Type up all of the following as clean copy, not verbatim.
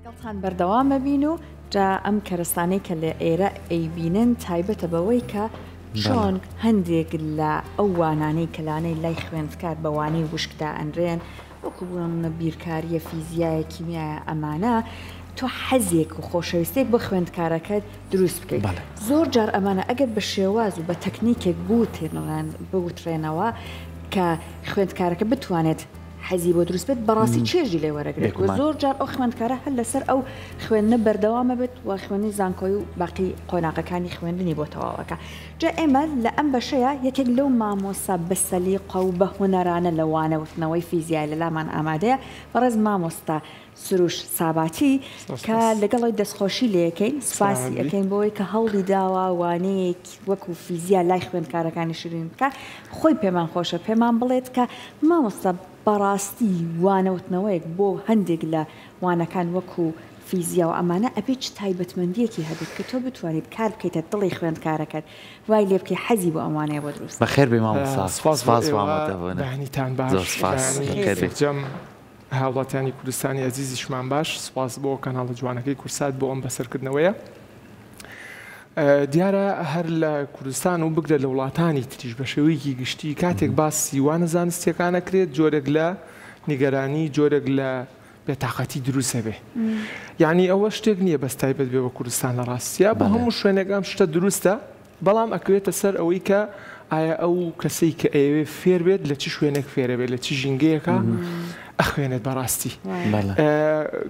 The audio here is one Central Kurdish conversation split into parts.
لەگەڵتان بەردەوام ئەبین و جا ئەم کەرەستانەی کە لە ئێرە ئەیبینن تایبەتە بەوەی کە چۆن هەندێک لە ئەو وانانەی کە لانەی لای خوێندکار بە وانەی وشک دائەنرێن وەکو بۆ بیرکاریە فیزیایە کیمیایە ئەمانە تۆ حەزێک و خۆشەویستێک بۆ خوێندکارەکەت دروست بکەیت زۆر جار ئەمانە ئەگەر بە شێواز و بە تەکنیکێک بوترێنەوە کە خوێندکارەکە بتوانێت حەزی بۆ دروست بێت بەڕاستی چێژی لێ وەرەگرێت و زۆر جار ئەو خوێندکارە هەر لەسەر ئەو خوێندنە بەردەوامە بێت و خوێندنی زانکۆی و باقی قۆناغەکانی خوێندنی بۆ تەواوەکە جا ئێمە لە ئەم بەشەیە یەکێک لەو مامۆستا بە سەلیقە و بە هونەرانە لە وانە وتنەوەی فیزیای لە لامان ئامادەیە بەڕێز مامۆستا سروش ساباتی کە لەگەڵ ئەوی دەستخۆشی لێکەین سوپاسی ئەکەین بۆی کە هەوڵی داوە وانەیەک وەکو فیزیا لای خوێندکارەکانی شیرین بکە خۆی پێمان خۆشە پێمان بڵێت کە مامۆستا بەڕاستی وانەوتنەوەیەک بۆ هەندێک لە وانەکان وەکو فیزیا و ئەمانە ئەبێ چ تایبەتمەندیەکی هەبێت کە تۆ بتوانیت کار بکەیتە دڵی خوێندکارەکەت وای لێ بکەی حەزی بۆ ئەم وانەیە بۆ دروست بەخێر بێی مامۆستا سپاس بۆ سپاس بۆ ئێوە ئامادەبوونت بەیانیتان باش زۆر سپاس بەیانی بەخێر بێی. سەرجەم هاوڵاتیانی کوردستانی ئەزیزیشمان باش سپاس بۆ کەناڵە جوانەکەی کورسات بۆ ئەم بەسەرکردنەوەیە دیارە هەر لە کوردستان و بگرە لە وڵاتانی تریش بە شێوەیەکی گشتی کاتێک باسی وانە زانستیەکان ئەکرێت جۆرێک لە نیگەرانی جۆرێک لە بێتاقەتی دروست ئەبێ یعنی ئەوە شتێک نییە بەس تایبەت بێ بە کوردستان لە ڕاستیا بۆ هەموو شوێنێک ئەم شتە دروستە بەڵام ئەکەوێتە سەر ئەوەی کە ئایا ئەو کەسەی کە ئەیەوێ فێر بێت لە چ شوێنێک فێرە بێت لە چ ژینگەیەکە ئەخوێنێت بەڕاستی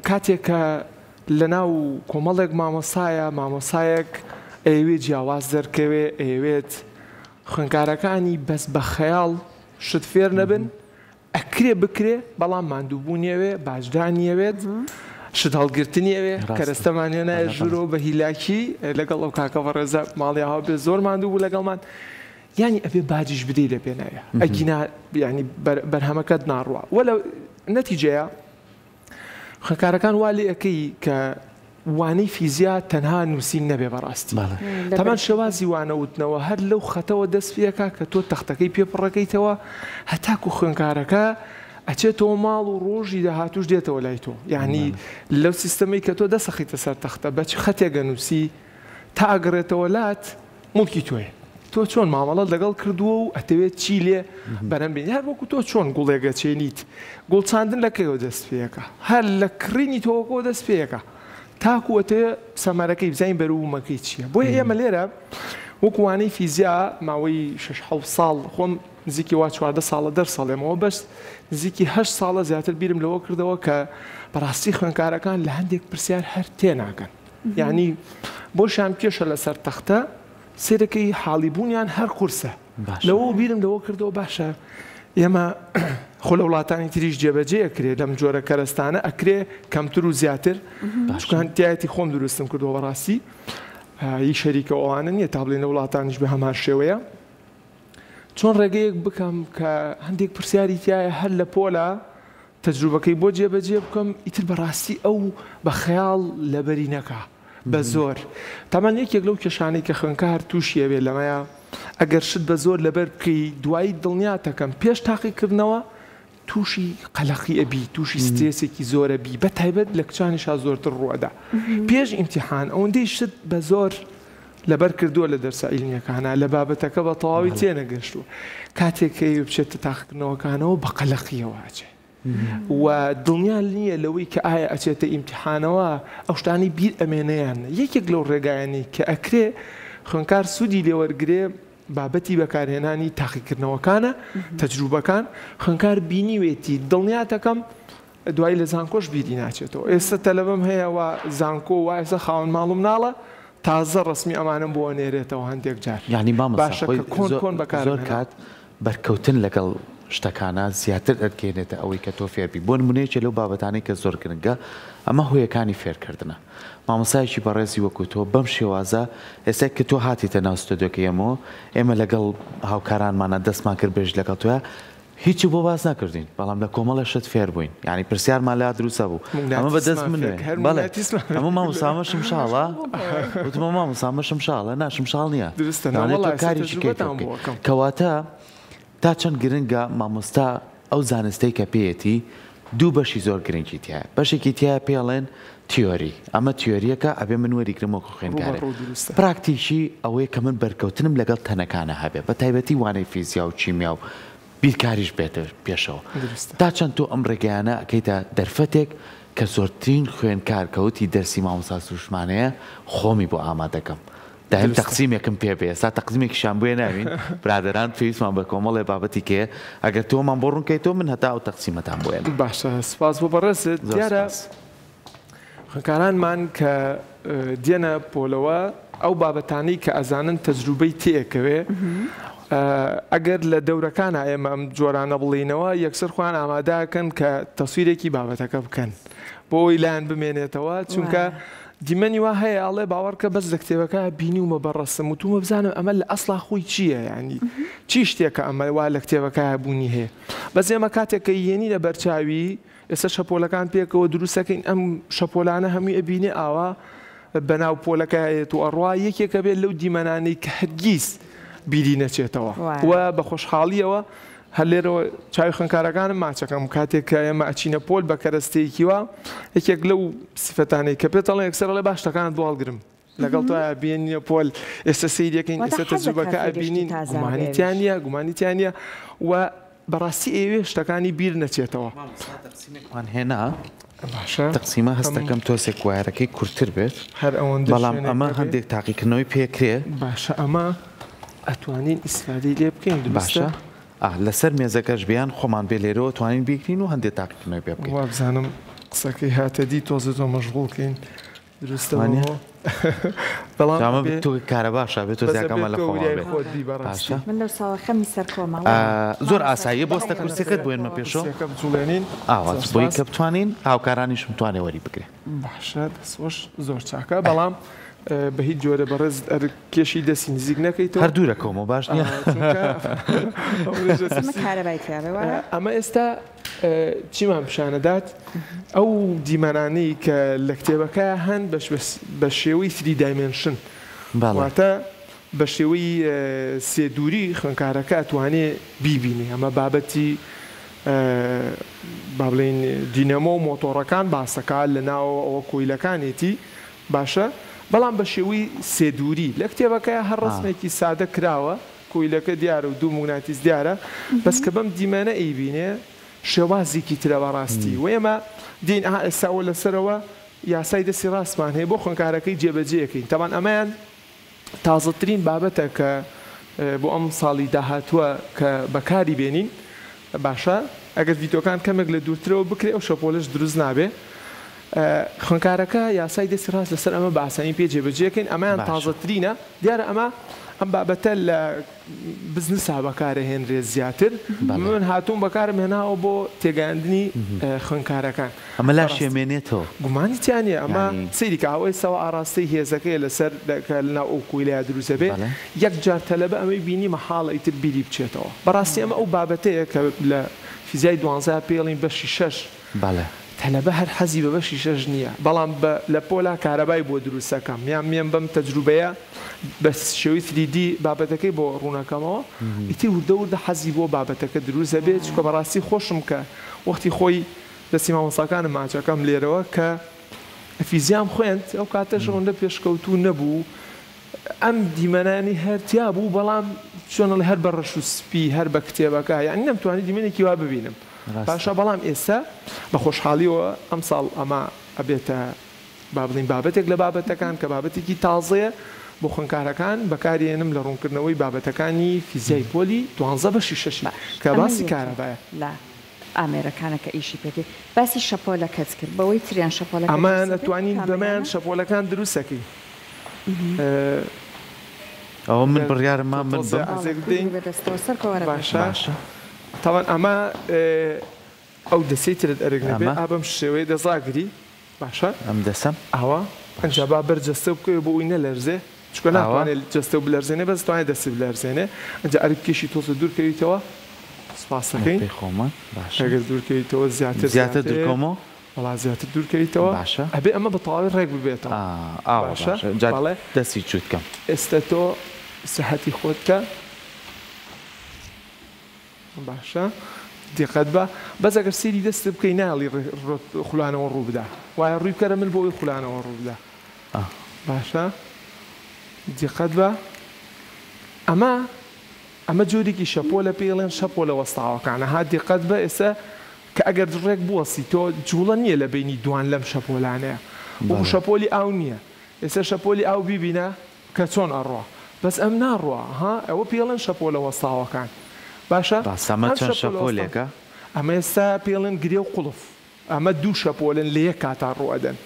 کاتێک کە لەناو کۆمەڵێک مامۆسایە مامۆسایەک ئەیەوێ جیاواز دەرکەوێ ئەیەوێت خوێنکارەکانی بەس بە خەیاڵ شت فێر نەبن ئەکرێ بکرێ بەڵام ماندووبوونی ئەوێ، باجدانی ئەوێت، شت هەڵگرتنی ئەوێ، کەرەستەمان هێنایە ژوورەوە بە هیلاکی لەگەڵ ئەو کاکە بەڕێزە ماڵی ئاوا بێ زۆر ماندوو بوو لەگەڵمان. یانی ئەبێ باجیش بدەی لە پێناویا ئەگینا یانی بەرهەمەکەت ناڕوا وە لە نەتیجەیە خوێندکارەکان وا لێ ئەکەی کە وانەی فیزیا تەنها نووسین نەبێ بەڕاستی تەمان شێوازی وانە وتنەوە هەر لەو خەتەوە دەست پێکا کە تۆ تەختەکەی پێ پڕەکەیتەوە هەتاکو خوێندکارەکە ئەچێتەوە ماڵ و ڕۆژی داهاتوش دێتەوە لای تۆ یعنی لەو سیستەمەی کە تۆ دەسەخیتە سەر تەختە بە چ خەتێک ئەنووسی تا ئەگەڕێتەوە لات موڵکی تۆیە تۆ چۆن مامەڵەت لەگەڵ کردووە و ئەتەوێت چی لێ بەرهەم بێنی هەر وەکو تۆ چۆن گوڵێک ئەچێنیت گوڵ چاندن لە کەیەوە دەست پێیەکا هەر لە کڕینی تۆوەکەوە دەست پێیەکا تاکو ئەتەوێ سەمەرەکەی بزانین بەروبوومەکەی چییە بۆیە ئێمە لێرە وەکو وانەی فیزیا ماوەی شەش حەوت ساڵ خۆم نزیکی وا 14 ساڵە دەرس ئەڵێمەوە بەس نزیکی هەشت ساڵە زیاتر بیرم لەوە کردەوە کە بەڕاستی خوێندکارەکان لە هەندێک پرسیار هەر تێناگەن یانی بۆشیان کێشە لەسەر تەختە سەیرەکەی حاڵی بوونیان هەر قورسە لەوە بیرم لەوە کردەوە باشە ئێمە خۆ لە وڵاتانی تریش جێبەجێ ئەکرێ لەم جۆرە کەرەستانە ئەکرێ کەمتر و زیاتر چکان تایەتی خۆم دروستم کردووە بەڕاستی ی شەریکە ئەوانە نییە تا بڵێن لە وڵاتانیش بە هەمان شێوەیە چۆن ڕێگەیەک بکەم کە هەندێک پرسیاری تایە هەر لە پۆلا تەجروبەکەی بۆ جێبەجێ بکەم ئیتر بەڕاستی ئەو بە خەیاڵ لەبەری نەکا بە زۆر تامان یەکێک لەو کێشانەی کە خوێنکار تووشی ئەبێ لەمەیە ئەگەر شت بە زۆر لەبەر بکەی دوایی دڵنیاتەکەم پێش تاقیکردنەوە تووشی قەلەقی ئەبی تووشی سترێسێکی زۆرە بی بە تایبەت لە کچانیشا زۆرتر ڕوئەدا پێش ئیمتیحان ئەوەندەی شت بە زۆر لەبەر کردووە لە دەرسە عیلمیەکانا لە بابەتەکە بە تەواوی تێنەگەشتووە کاتێک کە ئەیوێ بچێتە تاقیکردنەوەکانەوە بە قەلەقیەوە ئەچێ و دڵنیا نییە لەوەی کە ئایا ئەچێتە ئیمتیحانەوە ئەو شتانەی بیر ئەمێنێ یان نە یەکێک لەو ڕێگایانەی کە ئەکرێ خوێندکار سوودی لێ وەرگرێ بابەتی بەکارهێنانی تاقیکردنەوەکانە تەجروبەکان خوێندکار بینیوێتی دڵنیاتەکەم دوایی لە زانکۆش بیری ناچێتەوە ئێستا تەلەبەم هەیە وا زانکۆ وا ئێستا خاوەن ماڵ و مناڵە تازە ڕەسمی ئەمانەم بۆ ئەنێرێتەوە هەندێک جار یانی مامۆستا باشە خۆی کە کۆن زۆر کۆن بەکارم زۆر هێنا. کات بەرکەوتن لەگەڵ شتەکانا زیاتر ئەتگەیەنێتە ئەوەی کە تۆ فێر بی بۆ نمونە یەکێ لەو بابەتانەی کە زۆر گرنگە ئەمە هۆیەکانی فێرکردنە مامۆستایەکی بەڕێزی وەکو تۆ بەم شێوازە ئێستا کە تۆ هاتیتە ناو ستۆدیۆکەی ئێمەوە ئێمە لەگەڵ هاوکارانمانا دەستمان کرد بێژ لەگەڵ تۆیا هیچی بۆ باس نەکردین بەڵام لە کۆمەڵێ شت فێر بووین یانی پرسیارمان لا دروست بوو ئەمە بە دەست موناتیسمان من فێر هەر بەڵێ موناتیسمان فێر ئەمە مامۆستا ئەمە شمشاڵە وتم مامۆستا ئەمە شمشاڵە نا شمشاڵ نییە دروستە نا لەوانەیە وەڵا تۆ ئێستا کارێکی کەی پێ تەجروبەتان بکەی بۆ ئەکەم. کەواتە تا چەند گرنگە مامۆستا ئەو زانستەی کە پێیەتی دوو بەشی زۆر گرنگی تیایە بەشێکی تیایە پێڵێن تیۆری، ئەمە تیۆرییەکە ئەبێ من وەریگرم وەکو خوێندکارێک. ڕووبەڕوو دروستە. پراکتیکی ئەوەیە کە من بەرکەوتنم لەگەڵ تەنەکانە هەبێ، بە تایبەتی وانەی فیزیا و کیمیا و بیرکاریش بێتە پێشەوە. دروستە. تا چەند تۆ ئەم ڕێگایانە ئەکەیتە دەرفەتێک کە زۆرترین خوێندکار کە وتی دەرسی مامۆستا سروشمانەیە خۆمی بۆ ئامادەکەم. دایم دروستە. تەقسیمێکم پێ بێ ئێستا تەقسیمێکیشیان بۆیە ناوین برادەران پێویستمان بە کۆمەڵێ بابەتی کەیە ئەگەر تۆمان بۆ ڕوون کەیتەوە من هەتا ئەو تەقسیمەتان بۆ ئێنم. باشە سوپاس بۆ بەڕێزت. زۆر دیارە سوپاس. خوێندکارانمان کە دێنە پۆلەوە ئەو بابەتانەی کە ئەزانن تەجروبەی تێئەکەوێ ئەگەر لە دەورەکانا ئێمە ئەم جۆرانە بڵێینەوە یەکسەر خۆیان ئامادەکەن کە تەسویرێکی بابەتەکە بکەن بۆ ئەوەی لایان بمێنێتەوە چونکە دیمەنی وا هەیە ئەڵێ باوەڕکە بەس لە کتێبەکە بینیومە بە ڕەسم وتومە بزانم ئەمە لە ئەسڵا خۆی چییە یانی چی شتێکە ئەمە وا لە کتێبەکە بوونی هەیە بەس ئێمە کاتێک کە یێنینە بەرچاوی ئێستا شەپۆلەکان پێکەوە دروستەکەین ئەم شەپۆلانە هەمووی ئەبینێ ئاوا بەناو پۆلەکە ئەیەت و ئەڕوا یەکێکە بێت لەو دیمەنانەی کە هەرگیز بیری نەچێتەوە و بە خۆشحاڵیەوە هەر لێرەوە چاوی خوێندکارەکانم ماچەکەم کاتێک کە ئێمە ئەچینە پۆل بە کەرەستەیەکی وا یەکێک لەو سفەتانەی کە پێت ئەڵێن یەکسەر ئەڵێ با شتەکانت بۆ هەڵگرم لەگەڵ تۆیا بێنینە پۆل ئێستا سەیریەکەین واتە ئێستا حەزەکا تەجروبەکە فێری شتی ئەبینین تازە گومانی بێ تیا ئەویش. نییە گومانی تیا نییە و بەڕاستی ئەیەوێ شتەکانی بیر نەچێتەوە. مامۆستا تەقسیمێکمان هێنا باشە تەقسیمە ئەم هەستەکەم تۆزێک وایەرەکەی کورتتر بێت هەر ئەوەندە بەڵام شوێنێک ئەمە هەبێ هەندێک تاقیکردنەوەی پێکرێ. باشە ئەمە ئەتوانین ئیسفادەی لێ بکەین دروستە؟ باشە ئا لەسەر مێزەکەش بێ یان خۆمان بێ لێرەوە توانین بیگرین و هەندێ تاقیکردنەوەی پێ بکەین. وابزانم قسەکەی هاتە دی تۆزێ تۆ مەشغوڵ کەین. دروستە وانە؟ بۆ بەڵام جامە ئەبێ تۆ کارەباشە بێ تۆ بەس زیاکەمە ئەبێ لە تۆ خۆمان وریای بێ خۆت بی بەڕاستی. باشە من لەو ساوە خەمی سەرکۆمە ئا، وەرە زۆر مامۆستا ئاساییە بۆستە بەڕێوە کورسیەکەت بۆ هێنمە سەرکۆ. پێشەوە کورسیەکە بجوڵێنین ئاوا زۆر بۆی سوپاس. کە بتوانین هاوکارانیشم توانێ وەری بگرێ. باشە دەست خۆش زۆر چاکە بەڵام بە هیچ جۆرە بەڕێزت ئەرک کێشی دەستی نزیک نەکەیتەوە. هەر دوورە کەومەوە باش نییە؟ چونکە ئەو ڕێژە ئەمە کارەبای تیابێ وایە؟ ئەمە ئێستا چیمان پیشانەدات ئەو دیمەنانەی کە لە کتێبەکە هەن بە شێوەی three dimension واتە بە شێوەی سێ دووری خوێنکارەکە ئەتوانێ بیبینێ ئەمە بابەتی با بڵێین دینەمۆ و مۆتۆڕەکان باسەکە لە ناوەوە ئەوە کۆیلەکانێتی باشە بەڵام بە شێوەی سێ دووری لە کتێبەکە هەر ڕسمێکی سادە کراوە کۆیلەکە دیارە و دوو موگناتیس دیارە بەس کە بەم دیمەنە ئەیبینێ شێوازێکی ترە بەڕاستی و ئێمە دێین ئەها ئێستا ئەوە لەسەرەوە یاسای دەستی ڕاستمان هەیە بۆ خوێندکارەکەی جێبەجێ ئەکەین تەبعەن ئەمەیان تازەترین بابەتە کە بۆ ئەم ساڵی داهاتووە کە بەکاری بێنین باشە ئەگەر ڤیدیۆکان کەمێک لە دوورترەوە بکرێ ئەو شەپۆلەش دروست نابێ خوێندکارەکە یاسای دەستی ڕاست لەسەر ئەمە بە ئاسانی پێ جێبەجێکەین ئەمەیان باشە. تازەترینە دیارە ئەمە ئەم بابەتە لە بزنسا بەکارەهێنرێت زیاتر بەڵێ. من هاتووم بەکارم هێناوە بۆ تێگەیاندنی خوێندکارەکان ئەمە لاش بەڕاستی ئەمێنێتەوە. گومانی تیا نییە ئەمە یانی. سەیری کە ئەوەی سەوە ئاڕاستەی هێزەکەیە لەسەر کە لەناو ئەو کۆیلەیە دروست ئەبێ بەڵێ. یەک جار تەلەبە ئەمەی بینی مەحاڵە ئیتر بیری بچێتەوە بەڕاستی ئەمە ئەو بابەتەیە کە لە فیزیای دوانزە پێی ئەڵێین بەشی شەش بەڵێ. تەلەبە هەر حەزی بە بەشی شەش نییە بەڵام بە لە پۆلا کارەبای بۆ دروستەکەم یان مێم بەم تەجروبەیە بە شێوەی 3D بابەتەکەی بۆ ڕوونەکەمەوە ئیتر وردە وردە حەزی بۆ بابەتەکە دروست ئەبێ چونکە بەڕاستی خۆشم کە وەختی خۆی دەستی مامۆستاکانم ماچەکەم لێرەوە کە فیزیام خوێند ئەو کاتەش ئەوەندە پێشکەوتوو نەبوو ئەم دیمەنانی هەر تیا بوو بەڵام چۆن ئەڵێ هەر بە ڕەش و سپی هەر بە کتێبەکە یانی نەمتوانی دیمەنێکی وا ببینم باشە بەڵام ئێستا بە خۆشحاڵیەوە ئەمساڵ ئەمە ئەبێتە با بڵێین بابەتێک لە بابەتەکان کە بابەتێکی تازەیە بۆ خوێندکارەکان بەکارێنم لە ڕوونکردنەوەی بابەتەکانی فیزیای پۆلی دوانزە بەشی شەشی باش کە ئەمە باسی یەکێک کارەبایە. لە ئامێرەکانە کە ئیشی پێکەی باسی شەپۆلەکەت کرد بەوەی تریان شەپۆلەکە ئەمەیان دروست ئەکەی ئەتوانین بەمەیان کامەیانە؟ شەپۆلەکان دروست ئەکەین. ئەوە من ئەگەر بڕیارم تۆ ما من تۆزێ بم. بەڵێ عەزێک بگری بدەین بەدەستەوە سەرکەوە وەرە باشە پێشەوە. باشە. تاوان ئەمە ئەو دەسەی ترت ئەرک نەبێ ئەمە. ئا بەم شێوەیە دەست ڕاگری باشە ئەم دەسەم. ئاوا ئەنجا باشە. با بەر جەستە بکەوێ بۆ ئەوی نەلەرزێ چونکە ئاوا. ناتوانێ جەستە بلەرزێنێ بەس توانێ دەستی بلەرزێنێ ئەنجا ئەرک بکێشی تۆزێ دوور کەویتەوە سوپاسەکەین پێی خۆمان باشە. ئەگەر دوور کەویتەوە زیاتر زیاتر زیاتر دوورکەومەوە؟ وەڵا زیاتر دوور کەویتەوە باشە. ئەبێ ئەمە بە تەواوی ڕێک ببێتەوە ئا ئاوا باشە باشە جا بەڵێ دەستی جووت کەم. ئێستە تۆ ئیسراحەتی خۆت بکە باشە. دیقەت بە بەس ئەگەر سەیری دەستت بکەی نایەڵی خولانەوە ڕوو بدا وایە ڕووی بکەرە من بۆ ئەوەی خولانەوە ڕوو بدا باشە دیقەت بە ئەمە ئەمە جۆرێکی شەپۆلە پێی ئەڵێن شەپۆلە وەستاوەکان ها دیقەت بە ئێستا کە ئەگەر ڕێک بوەستی تۆ جوڵە نییە لە بینی دوان لەم شەپۆلانەیە وەکو شەپۆلی ئاو نییە ئێستا شەپۆلی ئاو بیبینە کە چۆن ئەڕوا بەس ئەم ناڕوا ها ئەوە پێی ئەڵێن شەپۆلە وەستاوەکان باشە ڕاستە ئەمە ئەم چەند شەپۆلە وەستا شەپۆلێکە؟ ئەمە ئێستا پێی ئەڵێن گرێ و قوڵف ئەمە دوو شەپۆلن لە یەک کاتا ڕوو ئەدەن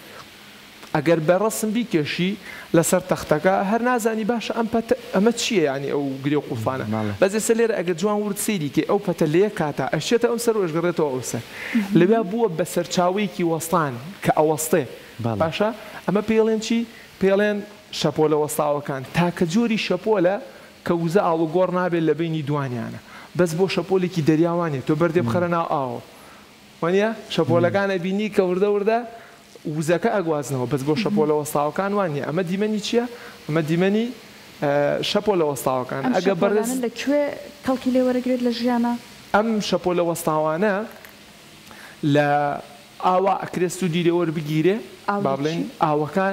ئەگەر بە ڕەسم بیکێشی لەسەر تەختەکە هەر نازانی باشە ئەم پەتە ئەمە چییە یانی ئەو گرێ و قوڵفانە بەڵێ. بەس ئێستا لێرە ئەگەر جوان ورد سەیری کەی ئەو پەتە لە یەک کاتا ئەشێتە ئەو سەر و ئەشگەڕێتەوە ئەو سەر لەویا بووە بە سەرچاوەیەکی وەستان کە ئەوەستێ بەڵێ. باشە ئەمە پێی ئەڵێن چی پێی ئەڵێن شەپۆلە وەستاوەکان تاکە جۆری شەپۆلە کە وزە ئاڵوگۆڕ نابێت لە بەینی دوانیانە بەس بۆ شەپۆلێکی دەریا وانیە تۆ بەردێ بخەرە ناو ئاوەوە وانیە شەپۆلەکان ئەبینی کە وردە وردە وزەکە ئەگوازنەوە بەس بۆ شەپۆلە وەستاوەکان وانیە ئەمە دیمەنی چیە ئەمە دیمەنی شەپۆلە وەستاوەکان ئەم ئەگە بەڕێز شەپۆلانە لە کوێ کەڵکی لێ وەرەگرێت لە ژیانا؟ ئەم شەپۆلە وەستاوانە لە ئاوا ئەکرێ سوودی لێ وەربگیرێ ئاو با لە بڵێین چی؟ ئاوەکە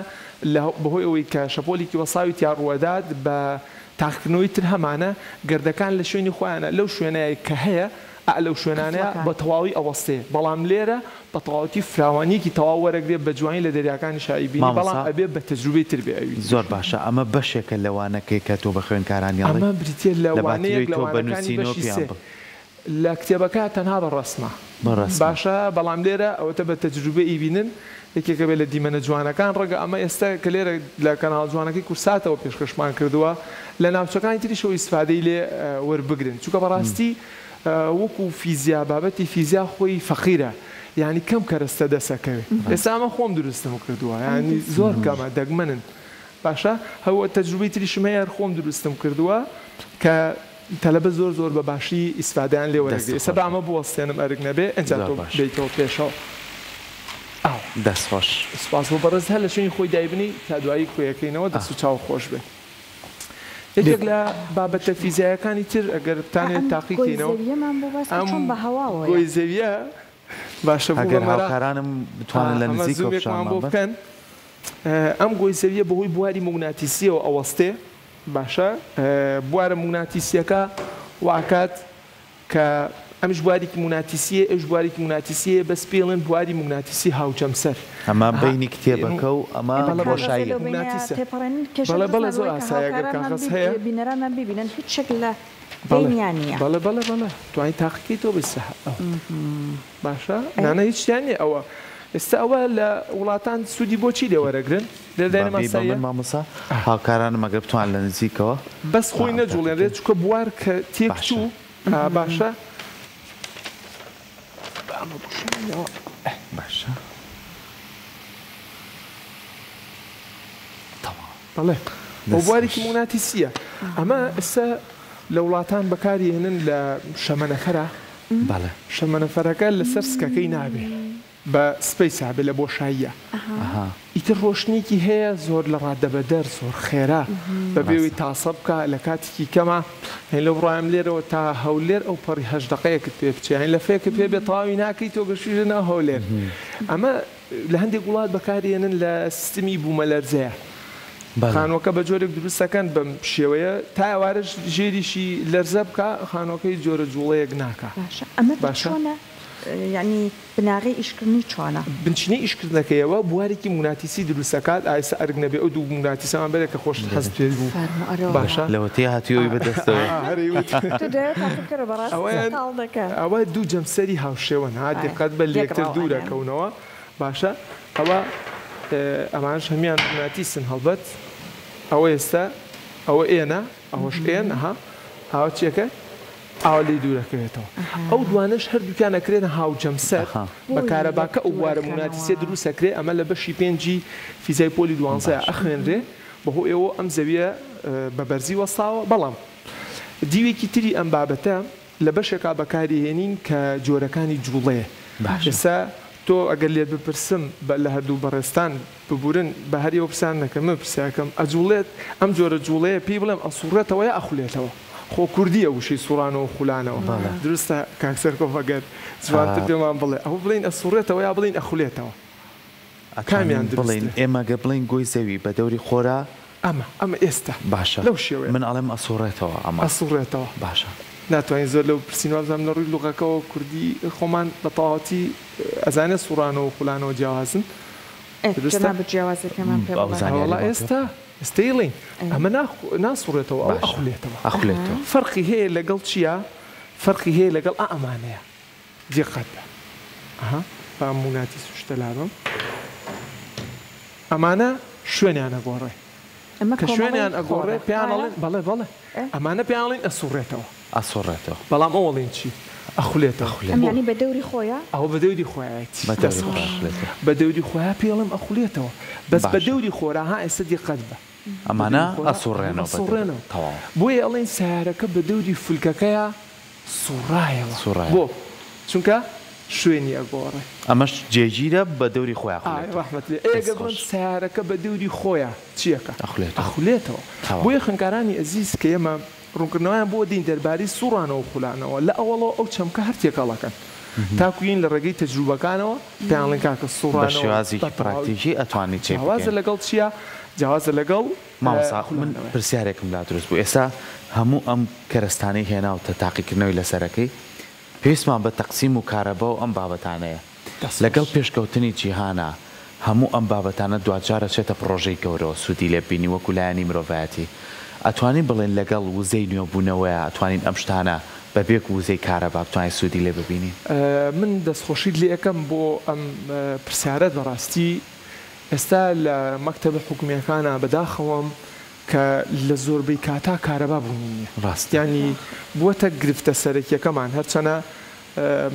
لە بەهۆی ئەوەی کە شەپۆلێکی وەساوی تیا ڕووەدات بە تاقیکردنەوەی تر هەمانە گەردەکان لە شوێنی خۆیانە لەو شوێنەی کە هەیە ئا لەو شوێنانەیە قفڵەکان. بە تەواوی ئەوەستێ بەڵام لێرە بە تەواوەتی فراوانیەکی تەواو وەرەگرێ بە جوانی لە دەریاکانیشا ئەیبینی بەڵام مامۆستا ئەبێ بە تەجروبەی تر بێ ئەوی زۆر تریشی. باشە ئەمە بەشێکە لە وانەکەی کە تۆ بە خوێندکارانی ئەڵێی ئەمە بریتیە لە لە وانەیەک باتیەوەی لە تۆ بە وانەکانی نووسینەوە بەشی پێیان سێ. بڵێ. لە کتێبەکە تەنها بە ڕەسمە. بە ڕەسمە. باشە بەڵام لێرە ئەوەتە بە تەجروبە ئیبینن یەکێکە بێ لە دیمەنە جوانەکان ڕەنگە ئەمە ئێستا کە لێرە لە کەناڵە جوانەکەی کوردساتەوە پێشکەشمان کردووە لە ناوچەکانی تریشەوە ئیسفادەی لێ وەربگرن چونکە بەڕاستی وەکو فیزیا بابەتی فیزیا خۆی فەقیرە یانی کەم کەرەستە دەسەکەوێ ئێستا ئەمە خۆم دروستم کردووە یانی زۆر کەمە دەگمەنن باشە هەوە تەجروبەی تریشم هەیە هەر خۆم دروستم کردووە کە تەلەبە زۆر زۆر بە باشی ئیسفادەیان لێ وەرەگری دەست ئێستا با خۆش ئەمە بوەستێنم ئەرک نەبێ ئینجا زۆر تۆ باش. بێیتەوە پێشەوە ئاوا. دەست خۆش. سوپاس بۆ بەڕێزت هەر لە شوێنی خۆی دایبنێی تا دوایی کۆیەکەینەوە دەست و چاو خۆش بێ یەکێک لە بابەتە فیزیایەکانی تر ئەگەر بتانەوێت ئەم تاقی گۆی کەینەوە زەویەمان بۆ باس کە ئەم چۆن بە هەواوەیە. گۆی زەویە باشە بوو بە ئەگەر مەراق هاوکارانم بتوانن لە ئەمە نزیکەوە زوومێکمان پیشانمان بۆ بەن. بکەن ئەم گۆی زەویە بەهۆی بواری موگناتیسیەوە ئەوەستێ باشە بوارە موگناتیسیەکە واکات کە ئەمیش بوارێکی موگناتیسیە ئەویش بوارێکی موگناتیسیە بەس پێی ئەڵێن بواری موگناتیسی هاوجەمسەر. ئەمە بەینی کتێبەکە و ئەمە ئێمە کاغەزێ بۆشاییە. لەو بەینە موگناتیسە. تێپەڕێنن کێشە بەڵێ دروست بەڵێ نابێ زۆر ئەوەی کە ئاسایە گەر هاوکارانمان کاغەز هەیە. بینەرانمان بیبینن هیچ شتێک لە بەڵێ بەینیان نییە. بەڵێ بەڵێ بەڵێ توانی تاقیکەیتەوە بەس باشە نانا هیچ شتیان نییە ئەوە ئێستا ئەوە لە وڵاتان سوودی بۆ چی لێ وەرەگرن؟ لێرە داینە با بی بە ماساییە؟ من مامۆستا هاوکارانم ئەگەر بتوان لە نزیکەوە بەس خۆی با نەجوڵێنرێت تاقیکەین. چونکە بوار کە تێک باشە. چوو باشە با ئەمە بوشێنەوە. باشە تەواو. بەڵێ ئەو دەست بوارێکی خۆش. موگناتیسیە ئەمە ئێستا لە وڵاتان بەکاری هێنن لە شەمەنەفەرە بەڵێ. شەمەنەفەرەکە لەسەر سکەکەی نابێ بە space ا بێ لە بۆشاییە ئیتر ڕۆشنیکی هەیە زۆر لە ڕادەبەدەر زۆر خێرا بەبێ ئەوەی ڕاستە. تاسە بکا لە کاتێکی کەما یانی لەو بڕوایەم لێرەوە تا هەولێر ئەو پەڕی هەشت دەقەیەکت پێ بچێ یانی لەفەیەکت پێ بێ تەواوی ناکەی تۆ گەشتویتە ناو هەولێر ئەمە لە هەندێک وڵات بەکاری هێنن لە سیستمی بوومەلەرزەیە بەڵێ. خانووەکە بە جۆرێک دروست ئەکەن بەم شێوەیە تا ئێوارەش ژێریشی لەرزە بکا خانووەکە هیچ جۆرە جووڵەیەک ناکا. باشە ئەمە بە باشە. چۆنە یانی بناغەی ئیشکردنی چۆنە؟ بنچینەی ئیشکردنەکەیەوە بوارێکی موگناتیسی دروست ئەکات ئایسا ئەرک نەبێ ئەو دوو موگناتیسەمان بەرێ کە خۆشت حەزت پێی بوو فەرموو ئەرێ باشە. وەڵا. لەوەتەی هاتووی ئەوی بەدەستەوە. ئا هەر ئەیوت. تۆ دەیەوێ تاقی بکەرەوە بەڕاستی ئەوەیان تاڵ دەکا. ئەوە دوو جەمسەری هاوشێوەن ها ئایا دیقەت بە یەک لێکتر ڕاو دوور ئەنێن. ئەکەونەوە باشە ئەوە ئەمانەش هەموویان موگناتیسن هەڵبەت ئەوە ئێستا ئەوە ئێنە ئەوەش ئێن ها ئاوە چیەکە ئاوا لێی دوورەکەوێتەوە ئەو دوانەش هەردووکیان ئەکرێنە هاوجەمسەر بە کارەباکە ئەو بوارە موگناتیسیە دروست ئەکرێ ئەمە لە بەشی پێنجی فیزیای پۆلی دوانزەیە ئەخوێنرێ بەهۆی ئەوە ئەم زەویە بە بەرزی وەستاوە بەڵام دیوێکی تری ئەم بابەتە لە بەشێکا بەکاری هێنین کە جۆرەکانی جوڵەیە ئێستا تۆ ئەگەر لێت بپرسم بە لە هەردوو بەڕێزتان ببورن بە هەر ئێوە پرسیار نەکەم من پرسیارکەم ئەجوڵێت ئەم جۆرە جوڵەیە پێی بڵێم ئەسوڕێتەوە یا ئەخولێتەوە؟ خۆ کوردییە وشەی سوڕانەوە و خولانەوە. دروستە کاک سەرکۆف ئەگەر جوانتر پێمان بڵێ ئەوە بڵێین ئەسوڕێتەوە یا بڵێین ئەخولێتەوە؟ ئەتوانین بڵێین ئێمە گەر بڵێین گۆی زەوی بە دەوری خۆرا. ئەمە ئەمە ئێستا باشە لەو شێوەیە. من ئەڵێم ئەسوڕێتەوە ئەمە. ئەسوڕێتەوە. باشە. ناتوانین زۆر لەو بپرسین وابزانم لە ڕووی لوغەکەوە کوردی خۆمان بە تەواوەتی ئەزانێ سوڕانەوە و خولانەوە جیاوازن. دروستە؟ جەنابت جیاوازەکەمان پێ بڵێ. وەڵا ئێستا ئێستا ئەیڵێین ئەمە ناسوڕێتەوە ئەو ئەخولێتەوە. ئەخولێتەوە. فەرقی هەیە لەگەڵ چیا؟ فەرقی هەیە لەگەڵ ئا ئەمانەیە. دیقەت بە. ئەها با موناتی سوشتە لابەم. ئەمانە شوێنیان ئەگۆڕێ. کە شوێنیان ئەگۆڕێ پێیان ئەڵێن بەڵێ بەڵێ ئەمانە پێیان ئەڵێن ئەسوڕێتەوە. ئەسوڕێتەوە. بەڵام ئەو ئەڵێن چی؟ ئەخولێتەوە. ئەم یانی بە دەوری خۆیا؟ ئەوە بە دەوری خۆیایەتی. دەست خۆش. بە دەوری خۆیا پێی ئەڵێم ئەخولێتەوە. بەس بە دەوری خۆرا ها ئێستا دیقەت بە. ئەمانە ئەسوڕێنەوە. ئەسوڕێنەوە. بۆیە ئەڵێن سەیارەکە بە دەوری فولکەکەیا سوڕایەوە. بۆ؟ چونکە شوێنی ئەگۆڕێ. ئەمەش جێگیرە بە دەوری خۆیا خولێتەوە. ئای ڕەحمەت لێ. ئەی ئەگەر بڵێم سەیارەکە بە دەوری خۆیا چی ئەکا؟ ئەخولێتەوە. ئەخولێتەوە. بۆیە خوێندکارانی ئەزیز کە ئێمە ڕوونکردنەوەیان بۆ دێین دەربارەی سوڕانەوە و خولانەوە لە ئەوەڵەوە ئەو چەمکە هەر تێکەڵ ئەکەن تاکو یین لە ڕێگەی تەجروبەکانەوە پێیان ئەڵێن کاکە بە سوڕانەوە شێوازێکی بە تەواوی پراکتیکی ئەتوانی چێ جیاوازە بکەین. لەگەڵ چیا؟ جیاوازە لەگەڵ مامۆستا من خولانەوەیە. پرسیارێکم لا دروست بوو ئێستا هەموو ئەم کەرەستانەی هێناوتە تاقیکردنەوەی لەسەرەکەی پێویستمان بە تەقسیم و کارەبا و ئەم بابەتانەیە دەست لەگەڵ خۆش. پێشکەوتنی جیهانا هەموو ئەم بابەتانە دواجار ئەچێتە پڕۆژەی گەورەوە سوودی لێ ببینی وەکو لایەنی مرۆڤایەتی ئەتوانین بڵێین لەگەڵ وزەی نوێبوونەوەیا ئەتوانین ئەم شتانە بە بێ وزەی کارەبا بتوانین سوودی لێ ببینین؟ من دەستخۆشیت لێ ئەکەم بۆ ئەم پرسیارەت بەڕاستی ئێستا لە مەکتەبە حکومیەکانا بەداخەوەم کە لە زۆربەی کاتا کارەبا بوونی نیە ڕاستە. یانی بووەتە گرفتە سەرەکیەکەمان هەرچەنە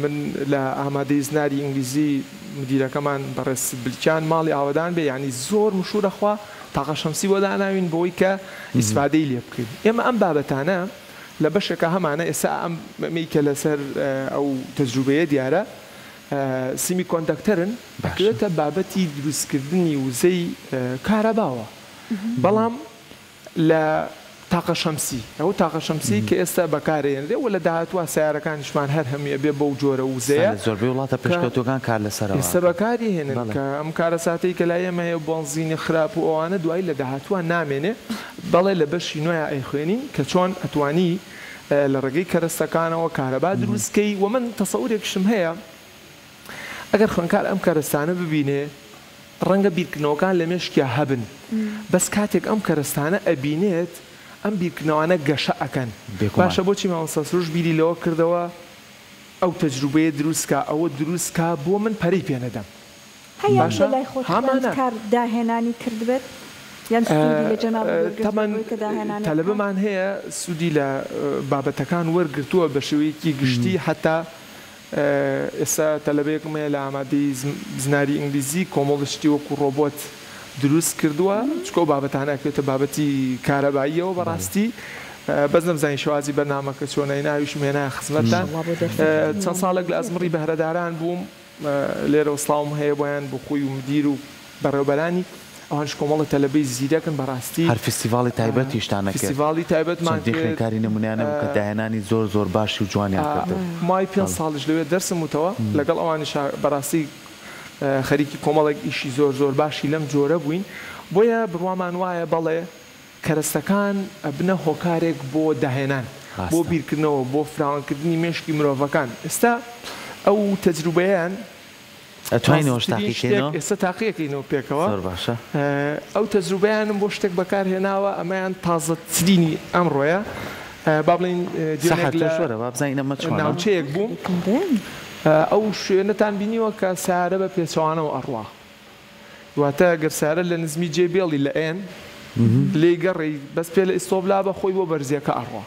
من لە ئامادەی زناری ئینگلیزی مدیرەکەمان بەڕێز بلکیان ماڵی ئاوەدان بێ یانی زۆر مشورە خوا تاقە شەمسی بۆ داناوین بۆی کە ئیسفادەی لێ بکەین ئێمە ئەم بابەتانە لە بەشێکا هەمانە ئێستا ئەم مەی کە لەسەر ئەو تەجروبەیە دیارە semiconductor ن ئەکەوێتە بابەتی دروستکردنی وزەی کارەباوە بەڵام لە تاقە شەمسی ئەو تاقە شەمسی کە ئێستا بەکارێنرێ و لە داهاتوە سیارەکانیشمان هەر هەمووی ئەبێ بەو جۆرە وزەیە لە زۆربەی وڵاتە پێشکەوتووەکان کار لەسەرەوە ئێستا بەکاری هێنن کە ئەم کارەساتەی کە لای ئێمە هەیە بەنزینی خراپ و ئەوانە دوایی لە داهاتوە نامێنێ بەڵێ لە بەشی نوێیا ئەیخوێنین کە چۆن ئەتوانی لە ڕێگەی کەرەستەکانەوە کارەبا دروست کەی و من تەسەورێکیشم هەیە ئەگەر خوێندکار ئەم کەرەستانە ببینێ ڕەنگە بیرکردنەوەکان لە مێشکیا هەبن بەس کاتێک ئەم کەرەستانە ئەبینێت ئەم بیرکردنەوانە گەشە ئەکەن باشە بۆچی مامۆستا سروش بیری لەوە کردەوە ئەو تەجروبەیە دروست کا ئەوە دروست کا بۆ من پەرەی پێ نەدەم هەیە باشە لە لای خۆت هامانە. خوێندکار داهێنانی کردبێت یان سوودی لە جەنابت وەرگرتبێت تەبەن بۆی کە داهێنانێ بکات؟ تەلەبەمان هەیە سوودی لە بابەتەکان وەرگرتووە بە شێوەیەکی گشتی حەتا ئێستا تەلەبەیەکم هەیە لە ئامادەیی زناری ئینگلیزی کۆمەڵی شتی وەکو ڕۆبۆت دروست کردووە چونکە ئەو بابەتانە ئەکەوێتە بابەتی کارەباییەوە بەڕاستی بەس نەمزانی شێوازی بەرنامەکە چۆنە ناویشم هێنایە خزمەتتان چەند ساڵێک لە ئەزمڕی بەهرەداران بووم لێرەوە سڵاوم هەیە بۆیان بۆ خۆی و مدیر و بەڕێوبەرانی ئەوانیش کۆمەڵە تەلەبەی زیرەکن بەڕاستی. هەر فیستیڤاڵی تایبەتیشتان نەکرد؟ فیستیڤاڵی تایبەتمان چەندین کرد. خوێندکاری نمونەیان هەبوو کە داهێنانی زۆر زۆر باشی و جوانیان کردبوو. ماوەی پێنج ساڵیش لەوێ دەرسم وتەوە، لەگەڵ ئەوانیشا بەڕاستی خەریکی کۆمەڵێک ئیشی زۆر زۆر باشی لەم جۆرە بووین. بۆیە بڕوامان وایە بەڵێ کەرەستەکان ئەبنە هۆکارێک بۆ داهێنان، بۆ بیرکردنەوە، بۆ فراوانکردنی مێشکی مرۆڤەکان. ئێستا ئەو تەجروبەیەیان ئەتوانین ئەوەش تازەترین شتێک تاقیکەینەوە؟ ئێستا تاقیەکەینەوە پێکەوە. زۆر باشە. ئەو تەجروبەیانم بۆ شتێک بەکار هێناوە، ئەمەیان تازەترینی ئەمڕۆیە. با بڵێین دوێنێک سەحەر لە تۆش وەرە با بزانین ئەمە چۆنە. ناوچەیەک بووم، ئەو شوێنەتان بینیوە کە سەیارە بە پێچەوانەوە ئەڕوا. واتە گەر سەیارە لە نزمی جێ بێڵی لە ئێن لێی گەڕێی بەس پێ لە ئیستۆپ لابە خۆی بۆ بەرزیەکە ئەڕوا.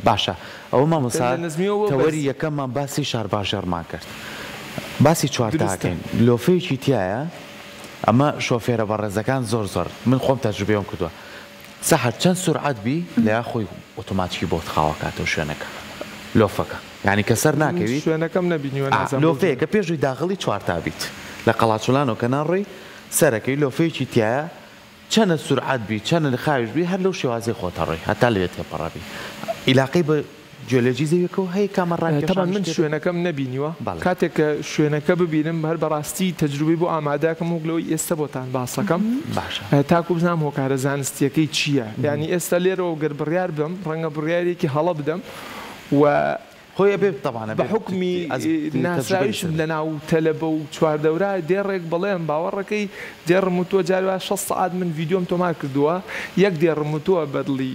باشە ئەوە مامۆستا لە نزمیەوە بۆ تەوەری بەرزی. یەکەممان باسی شارباژێڕمان کرد باسی چوارتا دروستە. ئەکەین لۆفەیەکی تیایە ئەمە شۆفێرە بەڕێزەکان زۆر زۆر من خۆم تەجروبەیەم کردووە سەحەر چەند سورعەت بی لەیا خۆی ئۆتۆماتیکی بۆت خاوەکاتەوە شوێنەکە لۆفەکە یانی کە سەر من ناکەویت شوێنەکەم نەبینیوە ئا نازانم بۆ لۆفەیەکە پێش ئەوەی داغڵی چوارتا بیت لە قەڵاچوڵانەوە کە ناڕۆی سەرەکەی لۆفەیەکی تیایە چەنە سورعەت بی چەنە خاویش بی هەر لەو شێوازەی خۆت ئەڕۆی هەتا لەوێ تێپەڕەبی. ئیلاقەی بە جیۆلۆجی زەویەکەوە هەیە کامە تەبعەن ڕاکێشان من شتێکە؟ شوێنەکەم نەبینیوە بەڵێ. کاتێک کە شوێنەکە ببینم هەر بەڕاستی تەجروبەی بۆ ئامادەکەم وەک لەوەی ئێستە بۆتان باسەکەم باشە. تاکو بزانم هۆکارە زانستیەکەی چییە یانی ئێستا لێرەوە گەر بڕیار بدەم ڕەنگە بڕیارێکی هەڵە بدەم و خۆی ئەبێ تەبعەن بە ئەبێ حوکمی ئەز تەجروبە لەسەر ناسراویشم بێ. لە ناو تەلەبە و چواردەورا دێڕێک بڵێم باوەڕەکەی دێڕم وتووە جاری وا 60 سەعات من ڤیدیۆم تۆمار کردووە یەک دێڕم وتووە بە دڵی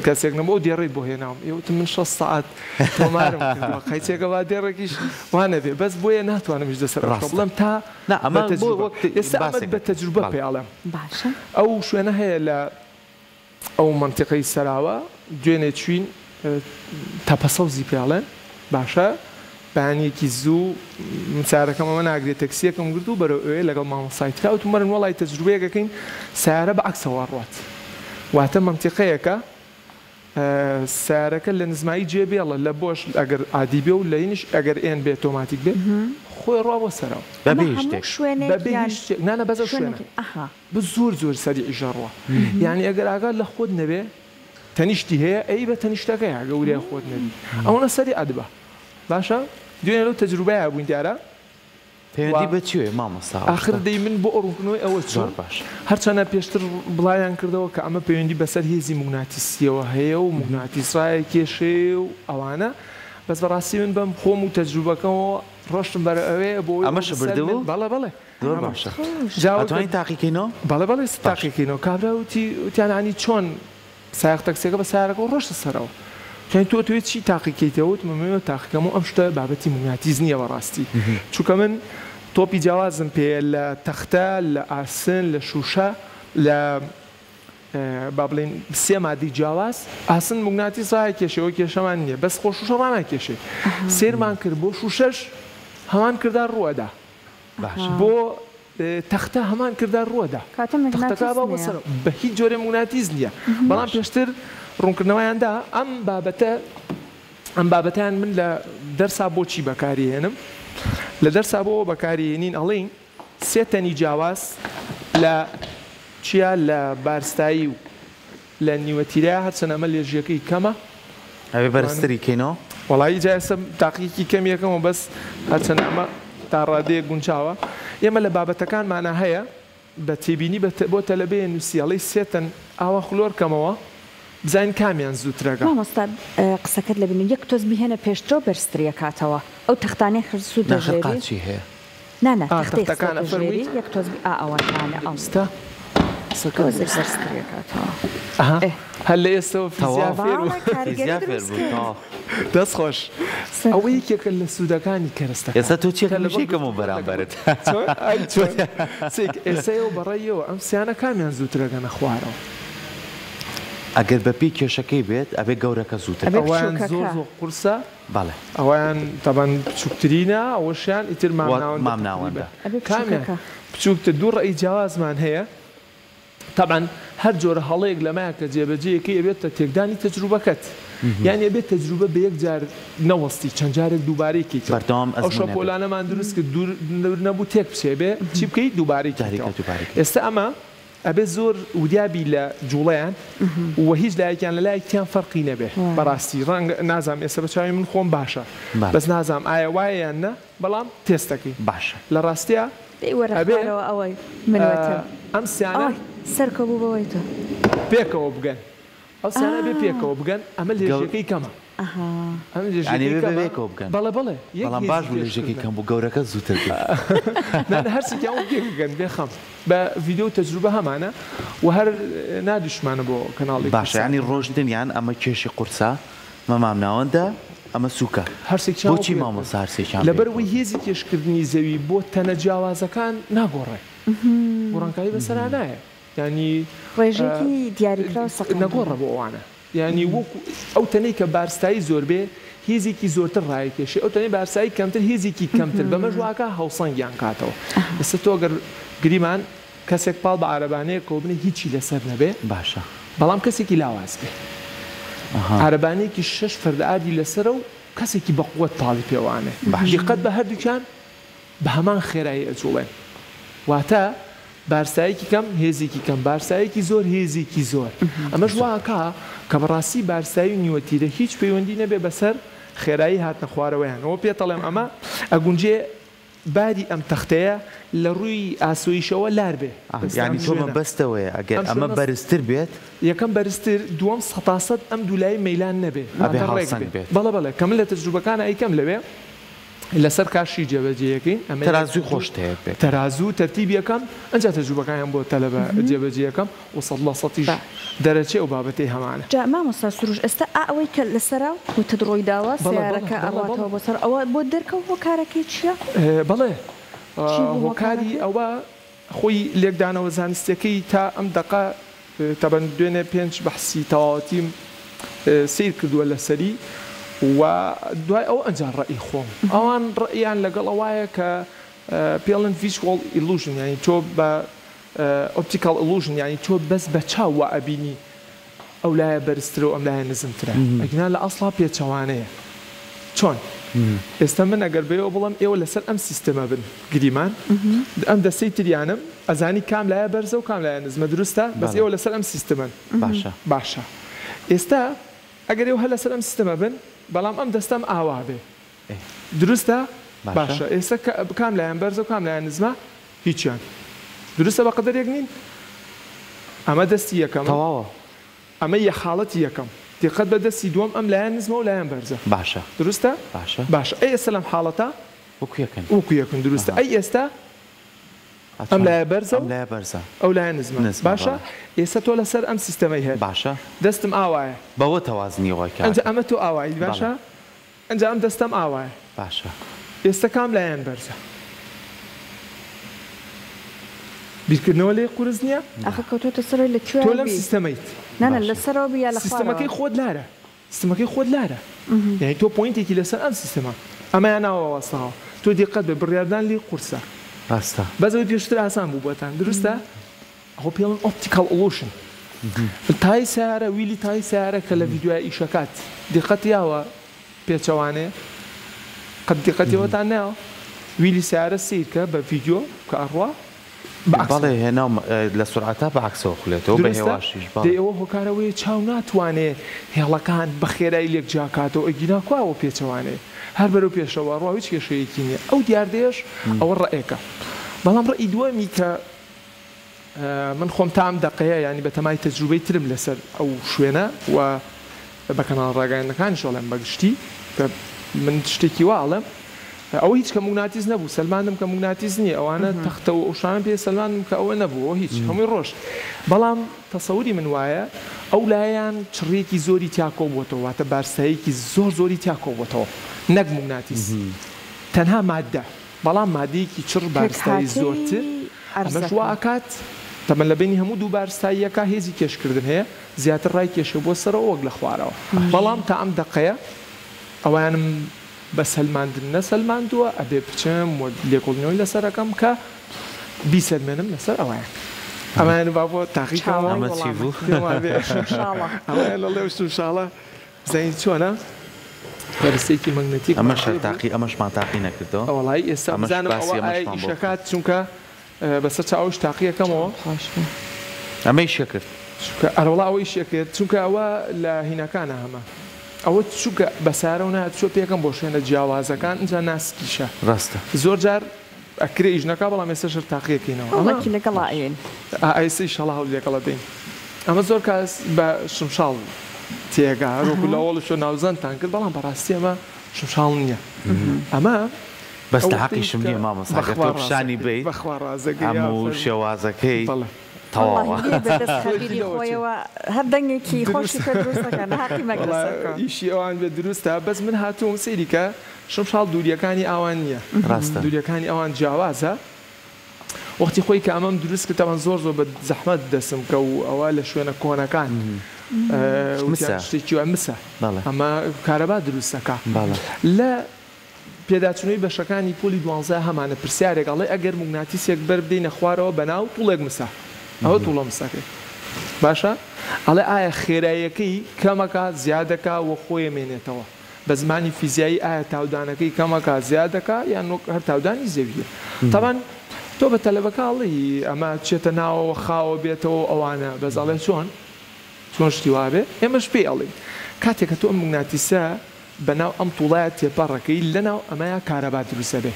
کەسێک نەبوو ئەو دێڕەی بۆ هێناوم ئێ وتم من 60 سەعات تۆمارم کردووە قەیچێکە با دێڕێکیش وا نەبێ بەس بۆیە ناتوانم هیچ لەسەر ئەو شتە ڕاستە بڵێم تا نا بە ئەمە بۆ تەجروبە وەک ئێستا ئەمەت باسێک بە تەجروبە بەڵێ. پێ ئەڵێم باشە. ئەو شوێنە هەیە لە ئەو مەنتیقەی سەراوە دوێنێ چوین تەپە سەوزی پێ ئەڵێن باشە بەیانیەکی زوو من سەیارەکەم ئەمە ناگرێ تەکسیەکم گرت و بەرەو ئەوێ لەگەڵ مامۆستای ترا وتم وەرن وەڵای تەجروبەیەک ئەکەین سەیارە بە عەکسەوە ئەڕوات واتە مەنتیقەیەکە سەیارەکە لە نزمایی جێ بێڵە لە بۆش ئەگەر عادی بێ و لە ینیش ئەگەر ئێن بێ تۆماتیک بێ خۆی ڕوا بۆ سەرەوە بەبێ ئەمە هیچ هەموو شتێک. شوێنێک بەبێ یان هیچ شتێک نا نا بەس ئەو شوێنە شوێنێکی ئەها. بەس زۆر زۆر سەریعیش ئەڕوا یانی ئەگەر ئاگات لە خۆت نەبێ تەنیشتی هەیە ئەی بە تەنیشتەکەیا گە وریای خۆت نەبی ئەوەنە سەریع ئەدبا باشە دوێنێ لەو تەجروبەیا بووین دیارە و پەیوەندی بە چیوەیە مامۆستا ئەو ئاخر شتە؟ دەی من بۆ ڕوونکردنەوەی ئەوە زۆر چووم باشە. هەرچەنە پێشتر بڵاویان کردەوە کە ئەمە پەیوەندی بەسەر هێزی موگناتیسیەوە هەیە و موگناتیس ڕایەکێشێ و ئەوانە بەس بەڕاستی من بەم خۆم و تەجروبەکەمەوە ڕۆشتم بەرە ئەوێ بۆ ئەوەی ئەوە ئەمەشە بسەلمێن بردبوو؟ بەڵێ بەڵێ زۆر ئەمە باشە. خۆش. جا وتم ئەتوانین تاقیکەینەوە؟ بەڵێ بەڵێ باشە. تاقیکەینەوە کابرا وتی وتیان عنی چۆن سایەق تەکسیەکە بە سەیارەکەوە ڕۆشتە سەرەوە وتیان تۆ ئەتەوێ چی تاقیکەیتەوە وتم ئەمەوێ تاقیکەمەوە ئەم شتە بابەتی موگناتیس نییە بەڕاستی چونکە من تۆپی جیاوازم پێیە لە تەختە لە ئاسن لە شوشە لە با بڵێین سێ مادەی جیاواز ئاسن موگناتیس ڕایەکێشێ ئەوە کێشەمان نییە بەس خۆ شوشە ڕاناکێشێ سەیرمان کرد بۆ شوشەش هەمان کردار ڕووئەدا باشە. بۆ تەختە هەمان کردار ڕووەدا. کەواتە تەختەکە موگناتیس با بۆ نییە. سەرەوە. بە هیچ جۆرێ موگناتیس نییە. بەڵام باشە. پێشتر ڕوونکردنەوەیان دا ئەم بابەتە ئەم بابەتەیان من لە دەرسا بۆچی بەکاری هێنم؟ لە دەرسا بۆ ئەوە بەکاری هێنین ئەڵێین سێ تەنی جیاواز لە چیا لە بارستایی و لە نیوە تیرەیا هەرچەند ئەمە لێژیەکەی کەمە. ئەبێ بەرزتری کەینەوە. وەڵایی جا ئێستا تاقیکی کەم یەکەمە بەس هەرچەند ئەمە تا ڕادەیەک گونجاوە ئێمە لە بابەتەکانمانا هەیە بە تێبینی بە بۆ تەلەبەیە نووسی ئەڵێی سێ تەن ئاوا خلۆر کەمەوە بزانین کامیان زووترەگا. مامۆستا قسەکەت لەبیر یەک تۆز بیهێنە پێشترەوە بەرزتری ئەکاتەوە ئەو تەختانەی خسووتە ناخر ژێری. قاچی هەیە. نا نا ئا تەختەی تەختەکان خستۆتە ژێری ئەفەرموویت؟ یەک تۆز ئا ئەوەکانە ئەو دروستە قسەکەت تۆزێک دروستە. بەرزتری ئەکاتەوە ئەها ئێ. هەر لە ئێستەوە فیزیا تەواو فێر بوو. باڵە کاریگەری فیزیا فێر دروست بوو کرد. تەواو. دەست خۆش سەر ئەوە خۆش. یەکێکە لە سوودەکانی کەرەستەکان ئێستا تۆ چیەکەم تەلەبە شێکەمەوە گفتوگۆ لەگەڵ بەرامبەرت. چۆن ئای چۆن سێک ئێستا ئێوە بەڕێیەوە ئەم سیانە کامیان زووترەگەنە خوارەوە؟ ئەگەر بە پێی کێشەکەی بێت ئەبێ گەورەکە زووتر ئەبێ بێت. ئەوەیان زۆر بچووکەکە. زۆر قورسە بەڵێ. ئەوەیان تەبەن بچووکترینە ئەوەشیان ئیتر وە مامناوەندە مامناوەندە. تەقریبەن ئەبێ کامیان بچووکەکە. بچووکتر دوو ڕەئی جیاوازمان هەیە تەبعەن هەر جۆرە هەڵەیەک لەمایە کە جێبەجێیەکەی ئەبێتە تێکدانی تەجروبەکەت یانی ئەبێت تەجروبە بە یەک جار نەوەستی چەند جارێک دووبارەی کەیتەوە بەردەوام ئەو ئەزموون ئەبێت. شەپۆلانەمان دروست کرد دوور نەبوو تێک بچێ بێ چی بکەی دووبارەی جارێکە کەیتەوە دووبارەی کەیتەوە. ئێستا ئەمە ئەبێ زۆر وریا بی لە جوڵەیان و هیچ لایەکیان لە لایەکیان فەرقی نەبێ بەڕاستی ڕەنگە نازانم ئێستا بە چاوی من خۆم باشە بەڵێ. بەس نازانم ئایا وایە یان نا بەڵام تێستەکەی باشە. لە ڕاستیا دەی وەرە ئەبێ خوارەوە ئەوەی من وتم. ئەم سیانە ئای سەرکەو بوو بەوەی تۆ. پێکەوە بگەن ئەو سیانە ئەبێ پێکەوە بگەن ئەمە لێژیەکەی کەمە ئەها. ئەم یانی لێژیەکەی ئەبێ کەمە بەیەکەوە بگەن. بەڵێ بەڵێ یەک بەڵام هێزی باش بوو لێژەکەی پێشکردنە. کەم بوو گەورەکە زووتر گەیشت. نا نا هەرسێکیان وەک یەک بگەن بێ خەم بە ڤیدیۆ و تەجروبە هەمانە و هەر نادیشمانە بۆ کەناڵی باشە کوردسات. یانی ڕۆشتنیان ئەمە کێشی قورسە مە مامناوەندە ئەمە سووکە هەرسێکیان بۆچی وەکو یەک بن مامۆستا هەرسێکیان لەبەرئەوەی بەیەکەوە؟ هێزی کێشکردنی زەوی بۆ تەنە جیاوازەکان ناگۆڕێ گۆڕانکاری بەسەرا نایە یانی ڕێژەیەکی دیاریکراو سەقامگیرە. نەگۆڕە بۆ ئەوانە یانی وەکو ئەو تەنەی کە بارستایی زۆر بێ هێزێکی زۆرتر ڕایەکێشێ ئەو تەنەی بارستایی کەمتر هێزێکی کەمتر بەمەش واکا هاوسەنگیان کاتەوە ئێستا تۆ گەر گریمان کەسێک پاڵ بە عارەبانەیەکەوە بنێ هیچی لەسەر نەبێ باشە. بەڵام کەسێکی لاواز بێ ئەها. عارەبانەیەکی شەش فەردە ئاردی لەسەرە و کەسێکی بەقوەت پاڵی پێوانێ باشە. دیقەت بە هەردووکیان بە هەمان خێرایی ئەجوڵێن واتە. بارسایەکی کەم هێزێکی کەم، بارسایەکی زۆر هێزێکی زۆر. ئەمەش وا ئەکا کە بەڕاستی بارسایی و نیوەتیرە هیچ پەیوەندی نەبێ بەسەر خێرایی هاتنە خوارەوەیانەوە. پێتەڵێم ئەمە ئەگونجێ باری ئەم تەختەیە لە ڕووی ئاسۆیشەوە لار بێ. ئێستا یانی ئەم تۆ شوێنە. مەبەست ئەوەیە ئەگەر ئەم ئەمە شوێنە بەرزتر بێت. یەکەم بەرزتر، دووەم سەتاسەد ئەم دوولایەی مەیلان نەبێ، ئەبێ واتە ڕێک هاوسەنگ بێ. بێت. بەڵێ بەڵێ کە من لە تەجروبەکانا ئەیکەم لەوێ لەسەر کاشی جێبەجێیەکەین، ئەمە یەک تەرازووی دوو خۆشت هەیە بێت. تەرازوو تەرتیب یەکەم ئەنجا تەجروبەکانیان بۆ تەلەبە جێبەجێیەکەم و 100% باش. دەرەچێ ئەو بابەتەی هەمانە. جا مامۆستا سروش ئێستا ئا ئەوەی کە لەسەرا وتت ڕووی داوە بەڵێ بەڵێ سەیارەکە بەڵێ ئەڕواتەوە بەڵێ. بۆ سەر ئەوە بۆت دەرکەوت هۆکارەکەی چیە؟ بەڵێ چی بوو هۆکاری هۆکارەکەی؟ ئەوە خۆی لێکدانەوە زانستیەکەی تا ئەم دەقە تەبەن دوێنێ پێنج بەحسی تەواوەتیم سەیر کردووە لەسەری و دوای ئەوە ئەنجا ڕەئی خۆم ئەوان ڕەئیان لەگەڵ ئەوایە کە پێڵن visual illusion یانی تۆ بە optical illusion یانی تۆ بەس بە چاو وا ئەبینی ئەو لایە بەرزترە و ئەم لایە نزمترە ئەگینا لە ئەسڵا پێچەوانەیە چۆن ئێستا من ئەگەر بەێوە بڵێم ئێوە لەسەر ئەم سیستەمە بن گریمان ئەم دەستەی تریانم ئەزانی کام لایە بەرزە و کام لایە نزمە دروستە بەس ئێوە لەسەر ئەم سیستمەن باشە باشە ئێستا ئەگەر ئێوە هەر لەسەر ئەم سیستەمە بن بەڵام ئەم دەستەم ئاوا بێ دروستە باشە ئێستا کام لایان بەرزە و کام لایان نزمە هیچیان دروستە بە قەدەر یەک نین ئەمە دەستی یەکەمە تەواوە ئەمە یە حاڵەتی یەکەم دیقەت بە دەستی دووەم ئەم لایان نزمە و لایان بەرزە باشە دروستە باشە باشە ئەی ئێستا لەم حاڵەتە وەکو یەکن وەکو یەکن دروستە ئەی ئێستا ئەم لایە بەرزە و ئەم لایە بەرزە ئەو لایە نزمە نزمە باشە بەڵێ. ئێستا تۆ لەسەر ئەم سیستەمەی هەر باشە دەستم ئاوایە بەوە تەوازنی وای کاکە ئەنجا ئەمە تۆ ئاوایت باشە بەڵێ. ئەنجا ئەم دەستەم ئاوایە باشە. ئێستا کام لایان بەرزە؟ بیرکردنەوە لێی قورس نییە؟ ئاخر کەوتۆتە سەرەوەی لە کوێ تۆ لەم بی؟ سیستەمەیت. نا نا باشە. لەسەرەوە بی یا لە خوارەوە؟ سیستەمەکەی خۆت لارە. سیستەمەکەی خۆت لارە. یانی تۆ point ێکی لەسەر ئەم سیستەمە. ئەمەیان ناوە وەستاوە. تۆ دیقەت بە بڕیاردان لێی قورسە. ڕاستە. بەس ئەوەی پێشتر ئاسان بوو بۆتان. دروستە؟ ئەوە پێڵن optical illusion. تای سەیارە wheel ی تای سەیارە کە لە ڤیدیۆیا ئیشەکات دیقەت یاوە پێچەوانەیە قەت دیقەتی ئەوەتان نایەوە wheel ی سەیارە سەیر کە بە ڤیدیۆ کە ئەڕوا بە عەکسەوە. بەڵێ هێناوم لە سورعەتا بە عەکسەوە خولێتەوە بە دروستە؟ هێواشیش بەڵێ. دەی ئەوە هۆکار ئەوەیە چاو ناتوانێ هێڵەکان بە خێرایی لێک جیا کاتەوە ئەگینا کوا ئەوە پێچەوانەیە هەر بەرەو پێشەوە ئەڕوا هیچ کێشەیەکی نیە ئەو دیاردەیەش ئەوە ڕەئێکە بەڵام ڕەئی دووەمی کە من خۆم تا ئەم دەقەیە یانی بەتەمای تەجروبەی ترم لەسەر ئەو شوێنە و بە کەناڵە ڕاگەیاندنەکانیش ئەڵێم بە گشتی کە من شتێکی وا ئەڵێم ئەوە هیچ کە موگناتیس نەبوو سەلماندم کە موگناتیس نییە ئەوانە تەختە و ئەو شتانەم پێ سەلماندم کە ئەوە نەبوو ئەوە هیچ هەمووی ڕۆشت بەڵام تەسەوری من وایە ئەو لایەیان چڕیەکی زۆری تیا کۆبووەتەوە واتە بارستاییەکی زۆر زۆری تیا کۆبووەتەوە نەک موگناتیس تەنها ماددە بەڵام مادەیەکی چڕ بارستایی پێکهاتەی زۆرتر، ئەمەش عەرزەکە. وا ئەکات تەمەن لە بەینی هەموو دوو بارستاییەکە هێزی کێشکردن هەیە زیاتر ڕایکێشێ بۆ سەرەوە وەک لە خوارەوە بەڵام تا ئەم دەقەیە ئەوەیانم بە سەلماندن نەسەلماندووە ئەبێ بچم و لێکۆڵینەوەی لەسەر ئەکەم کە بیسەلمێنم لەسەر ئەوەیان ئەمەیان با بۆ تاقیکەمەوە چاوەڕێی ئەمە چی بوو؟ وەڵامەکەی. پێم وابێ شمشاڵە. ئەمەیان ئەڵێ شمشاڵە بزانین چۆنە؟ کەرەستەیەکی مەگنەتیکمان ئەمەش هەر پێ بوو. تاقی ئەمەشمان تاقی نەکردەوە. وەڵایی ئێستا ئەمەش بزانم باسی ئەوە ئایا ئەمەشمان بۆ بکە. ئیشەکات چونکە بەسەر چاوەش تاقیەکەمەوە. خۆش بێ. ئەمە ئیشە کرد. چونکە ئەرەوەڵا ئەوە ئیشە کرد چونکە ئەوە لە هینەکانە هەمە ئەوە چونکە بە سارەو نایەت چوە پێکەم بۆ شوێنە جیاوازەکان ئینجا ناسکیشە ڕاستە. زۆر جار ئەکرێ ئیش نەکا بەڵام ئێستاش هەر تاقیەکەینەوە ئەمە هەوڵێکی لەگەڵا ئەیەین. ئا ئێستا ئیشەڵا هەوڵی لەگەڵ ئەدەین ئەمە زۆر کەس بە شمشاڵ تێگا هەر وەکو لە ئەوەڵی شۆ ناوزەندتان کرد بەڵام بەڕاستی ئەمە شمشاڵ نییە ئەمە بەس ئەو لە وەختەی حەقیشم کە نییە مامۆستا گەر بەخوا تۆ پیشانی ڕازەکەی بەیت بەخوا ڕازەکەی ئەم یا و فەرموو شێوازەکەی بەڵێ تەواوە. وەڵاهی لێ بە دەست تۆ خەبیری لەوە چێ خۆیەوە هەر دەنگێکی خۆشی دروست پێ دروست دەکا ناهەقی مەگرە وەڵا سەرکۆ. ئیشی ئەوان بێ دروستە بەس من هاتووم سەیری کە شمشاڵ دووریەکانی ئەوان نییە ڕاستە. دووریەکانی ئەوان جیاوازە وەختی خۆی کە ئەمەم دروست کرد تەبعەن زۆر زۆر بە زەحمەت دەسم کە و ئەوە لە شوێنە کۆنەکان وتیان مسە. شتێکی وای مسە بەڵێ. ئەمە کارەبا دروست ئەکا بەڵێ. لە پێداچوونەوەی بەشەکانی پۆلی دوانزە هەمانە پرسیارێک ئەڵێ ئەگەر موگناتیسێک بەر بدەینە خوارەوە بەناو توڵێک مسە ئەوە توڵە مسەکەی باشە ئەڵێ ئایا خێراییەکەی کەمەکا زیادەکا وە خۆی ئەمێنێتەوە بە زمانی فیزیایی ئایا تاودانەکەی کەمەکا زیادەکا یان وەک هەر تاودانی زەوییە تەبعەن. تۆ بە تەلەبەکە ئەڵێی ئەمە چێتە ناوەوە خاوە بێتەوە و ئەوانە، بەس ئەڵێ چۆن؟ چۆن شتی وا بێ؟ ئێمەش پێی ئەڵێین کاتێک کە تۆ ئەم موگناتیسە بە ناو ئەم توڵایە تێپەڕ ئەکەی لە ناو ئەمەیا کارەبا دروست ئەبێ.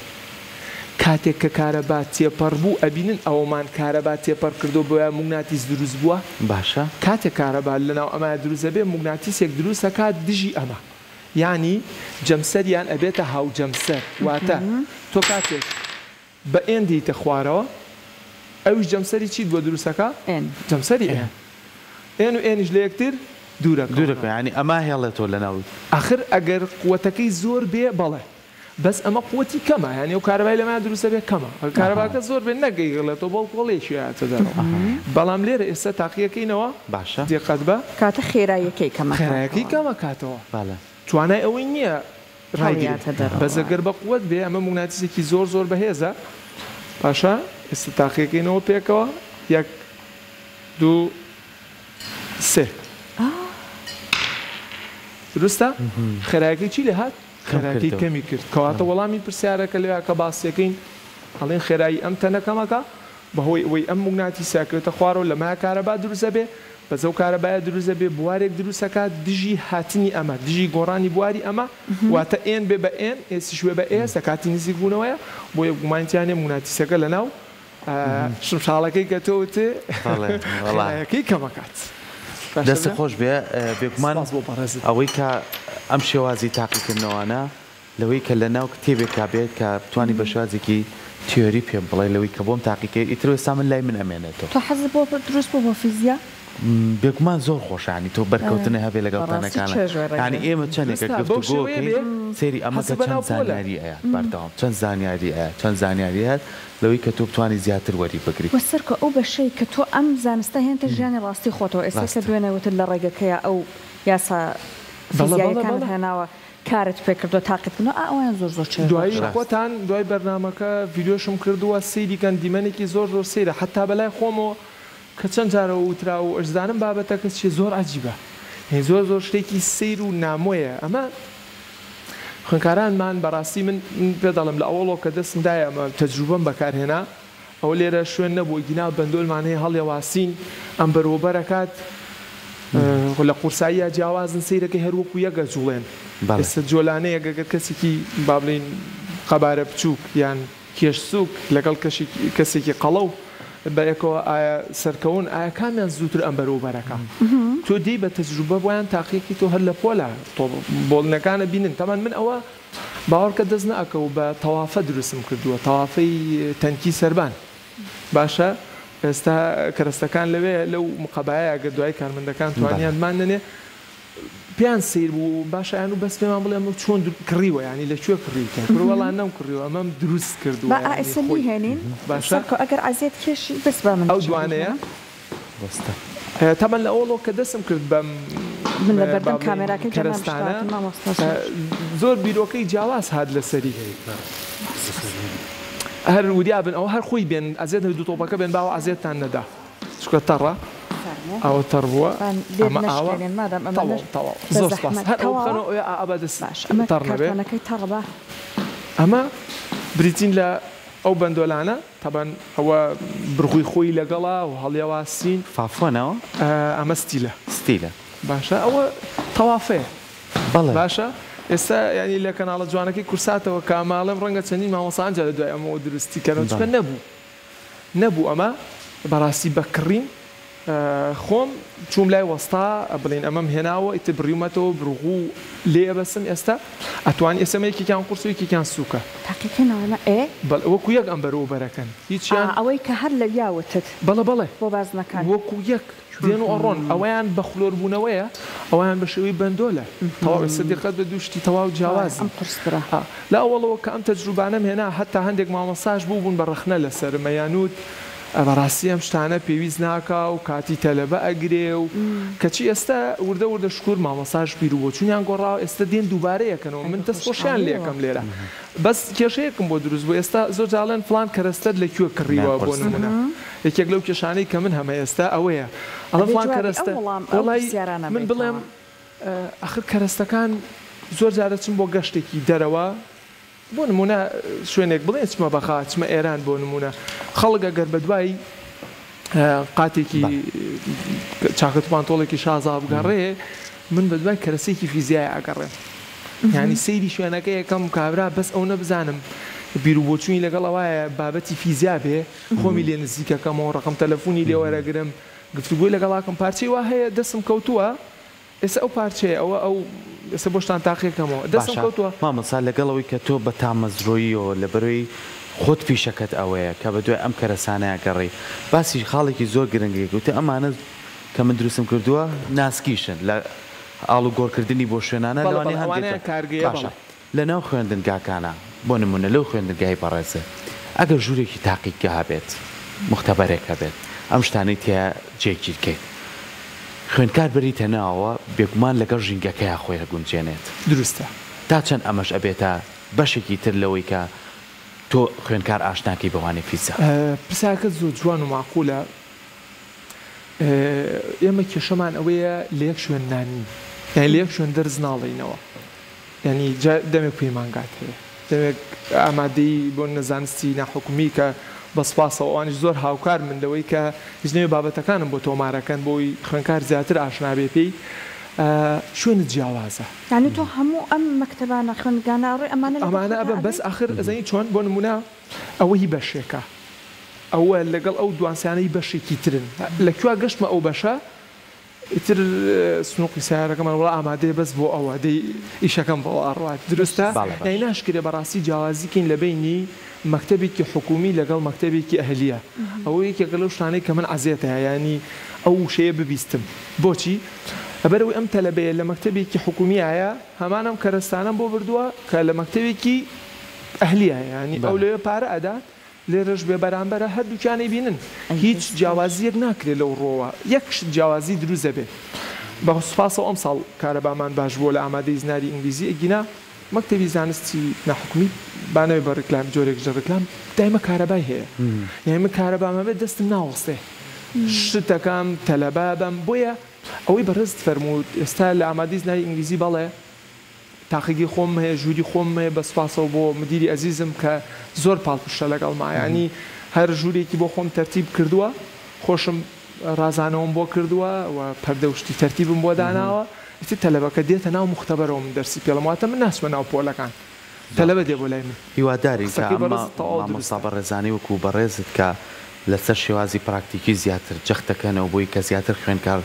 کاتێک کە کارەبا تێپەڕ بوو ئەبینن ئەوەمان کارەبا تێپەڕ کردووە بۆیە موگناتیس دروست بووە؟ باشە. کاتێک کارەبا لە ناو ئەمەیا دروست ئەبێ موگناتیسێک دروست ئەکات دژی ئەمە. یانی جەمسەریان ئەبێتە هاوجەمسەر واتە تۆ کاتێک بە N دێیتە خوارەوە ئەویش جەمسەری چیت بۆ دروست ئەکا؟ N. جەمسەری N. N و N یش لە یەکتر دوورەکەونەوە. دوورەکەونەوە یانی ئەمە هێڵێتەوە لە ناو. ئاخر ئەگەر قوەتەکەی زۆر بێ بەڵێ بەس ئەمە قوەتی کەمە یانی ئەو کارەبای لەمەیا دروست ئەبێ کەمە ئەگەر کارەباکە زۆر بێ نەک ئەیهێڵێتەوە بەڵکو هەڵێکی ئەیاتە دەرەوە بەڵام لێرە ئێستا تاقیەکەینەوە باشە. دیقەت بە. کاتە خێراییەکەی کەم ئەکاتەوە. خێرایەکەی کەم ئەکاتەوە. بەڵێ. توانای ئەوەی نییە ڕایگرێ هەڵیاتە دەرەوە. بەس ئەگەر بە قوەت بێ ئەمە موگناتیسێکی زۆر زۆر بەهێزە باشە ئێستا تاقیەکەینەوە پێکەوە یەک دوو سێ دروستە خێرایەکەی چی لێ هات خێراکەی کەمی کرد کەواتە وەڵامی پرسیارەکە لەوێ کە باسیەکەین ئەڵێن خێرایی ئەم تەنە کەمەکە بەهۆی ئەوەی ئەم موگناتیسە ئەکەوێتە خوارەوە لە مایە کارەبا دروست ئەبێ بەس ئەو کارەبایە دروست ئەبێ بوارێک دروست ئەکات دژی هاتنی ئەمە دژی گۆڕانی بواری ئەمە واتە N بێ بە N S یش بێ بە S لە کاتی نزیک بوونەوەیە بۆیە گومانی تیا نیە موگناتیسەکە لەناو شمشاڵەکەی کە تۆ وتێ خێرایەکەی کەم ئەکات. دەستت خۆش بێ بێگومان ئەوەی کە ئەم شێوازی تاقیکردنەوانە لەوەی کە لەناو کتێبێکا بێت کە بتوانی بە شێوازێکی تیۆری پێم بڵێ لەوەی کە بۆم تاقیکەی ئیتر ئێستا من لای من ئەمێنێتەوە. تۆ حەزت بۆ دروست بوو بۆ فیزیا؟ بێگومان زۆر خۆشە یانی تۆ بەرکەوتنە هەبێ لەگەڵ بەڕاستی تەنەکانە چێژ وەرەگرێ. یانی ئێمە چەندێکە دروستە بەو گفتوگۆ شێوەیە کەین بێ سەیری ئەمە حەزت کە بە چەند ناو پۆلە. زانیاری ئەیات بەردەوام چەند زانیاری ئەیات چەند زانیاری ئەیات لەوەی کە تۆ بتوانی زیاتر وەری بگری. وە سەرکۆ ئەو بەشەی کە تۆ ئەم زانستە هێنتە ژیانی ڕاستی خۆتەوە ئێستا کە ڕاستە. دوێنێ وتت لە ڕێگەکەیا ئەو یاسا بەڵێ بەڵێ فیزیاییەکانت بەڵێ. هێناوە کارت پێ کردووە تاقیت کردنەوە ئا ئەوەیان زۆر زۆر چێژ دوایی بەخشە. ڕاستە. خۆتان دوای بەرنامەکە ڤیدیۆشم کردووە سەیری کەن دیمەنێکی زۆر زۆر سەیرە حەتا بەلای خۆمەوە کە چەند جارەوە وتراوە و ئەشزانم بابەتەکە چیە زۆر عەجیبە یانی زۆر زۆر شتێکی سەیر و نامۆیە ئەمە خوێندکارانمان بەڕاستی من پێ دەڵێم لە ئەوەڵەوە کە دەستم دایە ئەمە تەجروبەم بەکارهێنا ئەوە لێرە شوێن نەبوو گینا بەندۆلمان هەیە هەڵیەواسین ئەم بەروبەر ئەکات لە قورساییە جیاوازن سەیرەکەی هەر وەکو یەک ئەجوڵێن ئێستا جۆلانەیەک ئەگەر کەسێکی با بڵێین قەبارە بچووک یان کێش سووک لەگەڵ کەسێکی قەڵەو بەیەکەوە ئایا سەرکەون ئایا کامیان زووتر ئەم بەرەو بەرەکە تۆ دێی بە تەجروبە بۆیان تاقیەکی تۆ هەر لە پۆلە تۆ بۆڵینەکانە بینن تەمان من ئەوە باوەڕکە دەست ناکەو بە تەوافە دروستم کردووە تەوافەی تەنکی سەربان باشە ئێستا کەرەستەکان لەوێ لەو مقەبایە گەر دوای کارمەندەکان توانیان بماننێ پێیان سەیر بوو باشە یان و بەس پێمان بڵێ ئەمە چۆن کڕیوە یانی لە کوێ کڕیوتە کورە وەڵا نەم کڕیوە ئەمەم دروست کردووە با یانی ئائێستا خۆی بیهێنین باشە سەرکۆ ئەگەر عەزیەت کێشی بەس با من ئەو بچم دوانەیە بیهێنم. وەستا. تەبعەن لە ئەوەڵەوە کە دەستم کرد بەم من لە با بەردەم بڵێین کامێراکەی جەنابشت کەرەستانە هاتم مامۆستا سۆر. زۆر بیرۆکەی جیاواز هات لەسەری هەر وریا بن ئەوە هەر خۆی بێن ئەزیەت دوو تۆپەکە بێن باوە ئەزیەتتان نەدا. چونکە تەڕە ئەوە تەڕ بووە ئەمە ئاوە تەواو تەواو زۆر سپاس هەر ئەوە بخەنەوە ئەوێ ئا با دەست تەڕ نەبێ ئەمە بریتین لە ئەو بەندۆلانە تەبەن ئەوە برغوی خۆی لەگەڵا و هەڵیەواسین فافۆنەوە ئەمە ستیلە ستیلە باشە ئەوە تەوافەیە بەڵێ باشە ئێستا یانی لە کەناڵە جوانەکەی کورساتەوە کە ئەمە ئەڵێم ڕەنگە چەندین مامۆستا ئەنجا لە دوای ئەمەوە دروستی کەنەوە چونکە نەبوو نەبوو ئەمە بەڕاستی بە کڕین خۆم چووم لای وەستا بڵێن ئەمەم هێناوە ئیتر بڕیومەتەوە بڕغوو لێ ئەبەسم ئێستا ئەتوانی ئێستا ئەمە یەکێکیان قورسە و یەکێکیان سووکە. تاقیکەنەوە ئەمە ئێ؟ بەڵێ وەکو یەک ئەم بەرەو بەرەکەن هیچیان. ئا ئەوەی کە هەر لەویا وتت. بەڵێ بەڵێ. بۆ بازنەکان. وەکو یەک. دێن و ئەڕۆن ئەوەیان بە خلۆربوونەوەیە ئەوەیان بە شێوەی بەندۆلە تەواو ئێستا دیقەت بە دوو شتی تەواو جیاوازن ئەم قورسترە. لە ئەوەڵەوە کە ئەم تەجروبانەم هێنا هەتا هەندێک مامۆستاش بووبوون بە ڕەخنە لەسەرم ئەیانوت بەڕاستی ئەم شتانە پێویست ناکا و کاتی تەلەبە ئەگرێ و کەچی ئێستا وردە وردە شکور مامۆستاش بیر و بۆچوونیان گۆڕاوە ئێستا دێن دووبارە یەکەنەوە من دەست خۆشیان لێ ئەکەم لێرە بەس کێشەیەکم بۆ دروست بوو ئێستا زۆر جار ئەڵێن فڵان کەرەستەت لە کوێ کڕیوە بۆ نموونە یەکێک لەو کێشانەی کە من هەمە ئێستا ئەوەیە ئەڵێم ئەبێ فڵان جوابی ئەو کەرەستە وەڵام ئەو وەڵای پرسیارانە من بڵێم بەیتەوە. ئەخر کەرەستەکان زۆر جار ئەچم بۆ گەشتێکی دەرەوە. بۆ نموونە شوێنێک بڵێن چمە بەغا چمە ئێران بۆ نموونە خەڵک ئەگەر بە دوای قاتێکی چاکەت و پانتۆڵێکی شازا بگەڕێ من بە دوای کەرەسەیەکی فیزیای ئەگەڕێم یانی سەیری شوێنەکە یەکەم کابرا بەس ئەو نەبزانم بیر و بۆچوونی لەگەڵ ئەوایە بابەتی فیزیا بێ خۆمی لێ نزیکەکەمەوە ڕقم تەلەفۆنی لێ وەرەگرم گفتوگۆی لەگەڵاکەم پارچەی وا هەیە دەسم کەوتووە ئێستا ئەو پارچەیە ئەوە ئەو ئێستا بۆشتان تاقیەکەمەوە دەستم باشە کەوتووە. مامۆستا لەگەڵ ئەوەی کە تۆ بە تامەزرۆییەوە لەبەرەی خۆت پیشەکەت ئەوەیە کە بەدوای ئەم کەرەسانەیا گەڕێی باسی خاڵێکی زۆر گرنگی گوتی ئەمانە کە من دروستم کردووە ناسکیشن لە ئاڵوگۆڕکردنی بۆ شوێنانە بەڵێ لەوانەیە بەڵێ هەندێک ئەوانەیان جار کارگەیە باشە بەڵێ. لەناو خوێندنگاکانا بۆ نموونە لەو خوێندنگای بەڕێزت ئەگەر ژوورێکی تاقیگە هەبێت موختەبەرێک هەبێت ئەم شتانەی تیا جێگیر کەیت خوێندکار بەریتە ناوەوە بێگومان لەگەڵ ژینگەکەیا خۆی ئەگونجێنێت. دروستە. تا چەند ئەمەش ئەبێتە بەشێکی تر لەوەی کە تۆ خوێندکار ئاشناکەی بە وانەی فیزیا؟ پرسیارەکەت زۆر جوان و مەعقولە. ئێمە کێشەمان ئەوەیە لە یەک شوێن نانین یانی لە یەک شوێن دەرس ناڵێینەوە. یانی جا دەمێک پەیمانگات هەیە دەمێک ئامادەی بۆ نە زانستی ناحکومی کە بە سپاسەوە ئەوانیش زۆر هاوکار من لەوەی کە هیچ نەوێ بابەتەکانم بۆ تۆمارەکەن بۆی خوێنکار زیاتر ئاشنا بێ پێی شوێنت جیاوازە. یانی تۆ هەموو ئەم مەکتەبانە خوێندگانە ئەڕۆی ئەمانە لەگەڵ ئەمانە خۆتا ئەبەم بەس ئەبەی؟ ئاخر ئەزانی چۆن بۆ نموونە ئەوە هی بەشێکە ئەوە لەگەڵ ئەو دوانسیانە هی بەشێکی ترن لە کوێ گەشتمە ئەو بەشە ئیتر سنوقی سەیارەکەمان وەڵا ئامادەیە بەس بۆ ئەوە دەی ئیشەکەم بەوە ئەڕوات دروستە بەڵێ یانی باشە. ناشکرێ بەڕاستی جیاوازی کەین لە بەینی مەکتەبێکی حکومی لەگەڵ مەکتەبێکی ئەهلیە ئەوە یەکێکە لەو شتانەی کە من عەزێتە یانی ئەو وشەیە ببیستم بۆچی لەبەرئەوەی ئەم تەلەبەیە لە مەکتەبێکی حکومیایە هەمان ئەم کەرەستانەم بۆ بردووە کە لە مەکتەبێکی ئەهلیایە یانی ئەو بەڵێ. لەوێ پارە ئەدات لێرەش بێ بەرامبەرە هەردووکیان ئەیبینن ئەی هیچ دەست خۆش. جیاوازیەک ناکرێ لەو ڕوەوە یەک شت جیاوازی دروست دەبێ بە سوپاسەوە ئەمساڵ کارەبامان باش بووە لە ئامادەی زناری ئینگلیزی ئەگینا مەکتەبی زانستی ناحکومی با نەبێ بە ڕیکلام جۆرێکش لە ڕیکلام دایمە کارەبای هەیە یانی من کارەبام هەبێ دەستم ناوەستێ شتەکەم تەلەبە بەم بۆیە ئەوەی بەڕێزت فەرمووت ئێستا لە ئامادەی زناری ئینگلیزی بەڵێ تاقیگەی خۆمم هەیە ژووری خۆمم هەیە بە سوپاسەوە بۆ مدیری ئەزیزم کە زۆر پاڵپشتە لەگەڵما یانی هەر ژوورێکی بۆ خۆم تەرتیب کردووە خۆشم ڕازانەوەم بۆ کردووە و پەردە و شتی تەرتیبم بۆ داناوە ئیتر تەلەبەکە دێتە ناو موختەبەرەوە من دەرسی پێڵم واتە من ناچمە ناو پۆلەکان زۆر تەلەبە دێ باش بۆ لای من هیوادارین کە قسەکەی ئەم بەڕێزت تەواو مامۆستا دروستە. بەڕێزانەی وەکو بەڕێزت کە لەسەر شێوازی پراکتیکی زیاتر جەخت دەکەنەوە بۆی کە زیاتر خوێندکار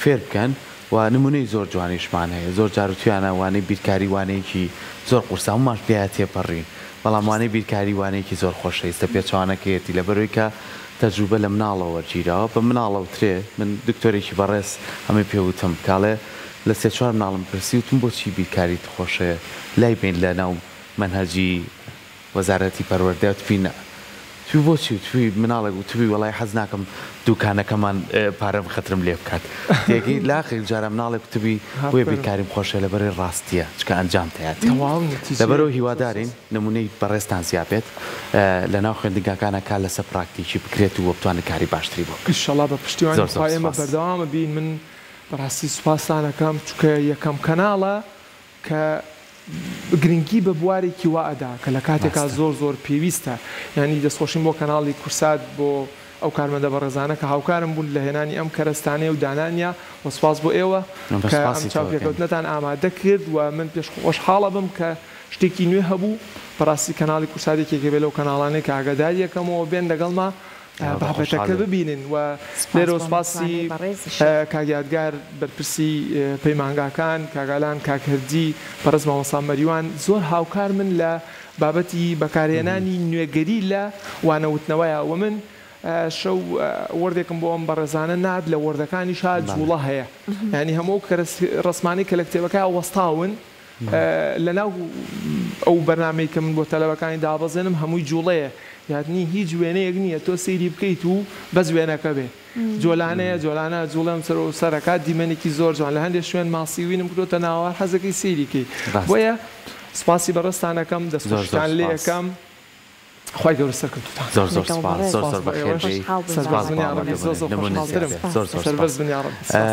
فێر بکەن و نمونەی زۆر جوانیشمان هەیە زۆر جار وتویانە وانەی بیرکاری وانەیەکی زۆر قورسە هەموومان پێیا تێپەڕین بەڵام وانەی بیرکاری وانەیەکی زۆر خۆشەویستە پێچەوانەکەیەتی لەبەرئەوەی کە تەجروبە لە مناڵەوە وەرگیراوە بە مناڵ ئەوترێ من دکتۆرێکی بەڕێز ئەمەی پێ وتم کاڵێ لە سێ چوار مناڵم پرسی وتم بۆچی بیرکاریت خۆشەوێ لای بەین لە ناو مەنهەجی وەزارەتی پەروەردە وتبی نا. وتبی بۆچی؟ وتبی مناڵێک وتبی وەڵای حەز ناکەم دوکانەکەمان پارەم خەترم لێ بکات. تێگەی لە ئاخر جارا مناڵێک وتبی بۆیە بیرکاریم خۆشە لەبەرەی ڕاستیە چونکە ئەنجام تەیاتی. تەواو نەتیجەیە لەبەرئەوە زۆر هیوادارین سوپاس. نمونەی بەڕێزتان زیا بێت لەناو خوێندنگاکانا کار لەسەر پراکتیکی بکرێت و بتوانن کاری باشتری بۆ بکەن. ئیشەڵا بە پشتیوانی زۆر زۆر خوا ئێمە سوپاس. بەردەوام ئەبین من بەڕاستی سوپاستان ئەکەم چونکە یەکەم کەناڵە کە گرنگی بە بوارێکی وا ئەدا کە لە کاتێکا ڕاستە. زۆر زۆر پێویستە یانی دەستخۆشیم بۆ کەناڵی کورسات بۆ ئەو کارمەندە بەڕێزانە کە هاوکارم بوون لە هێنانی ئەم کەرەستانەی و دانانیا و سوپاس بۆ ئێوە بە کە ئەم سوپاسی تۆ ئەکەین. چاوپێکەوتنەتان ئامادە کرد و من پێش خۆشحاڵ ئەبم کە شتێکی نوێ هەبوو بەڕاستی کەناڵی کورسات یەکێکە بێ لەو کەناڵانەی کە ئاگاداری یەکەمەوە بێن لەگەڵما ئێوە بە بابەتەکە خۆشحاڵی. ببینن و سوپاس لێرەوە بۆ سوپاسی متمانەی بەڕێزیشت. کاک یادگار بەرپرسی پەیمانگاکان، کاک ئالان، کاک هەردی، بەڕێز مامۆستا مەریوان زۆر هاوکار من لە بابەتی بەکارهێنانی نوێگەری لە وانەوتنەوەیا و من شەو وەردێکم بۆ ئەم بەڕێزانە نارد لە وەردەکانیشا جوڵە هەیە یانی هەموو ئەو کەرەس ڕەسمانەی کە لە کتێبەکە وەستاون لەناو ئەو بەرنامەی کە من بۆ تەلەبەکانی دابەزێنم هەمووی جوڵەیە یادنی هیچ وێنەیەک نییە تۆ سەیری بکەیت و بەس وێنەکە بێ جۆلانەیە جۆلانە جوڵێم سەر و سەرەکات دیمەنێکی زۆر جوان لە هەندێک شوێن ماسیوینم کردۆتە ناوار حەزەکەی سەیری کەی بۆیە سپاسی بەڕێزتانەکەم دەستخۆشتان لێ ئەکەم خوای گەورە سەرکەوتوتان زۆر زۆر سپاس زۆر زۆر بەخێر بێی سەربەرز بن یاڕەبی زۆر زۆر خۆشحاڵترم زۆر زۆر سەربەرز بن یاڕەبی سپاس.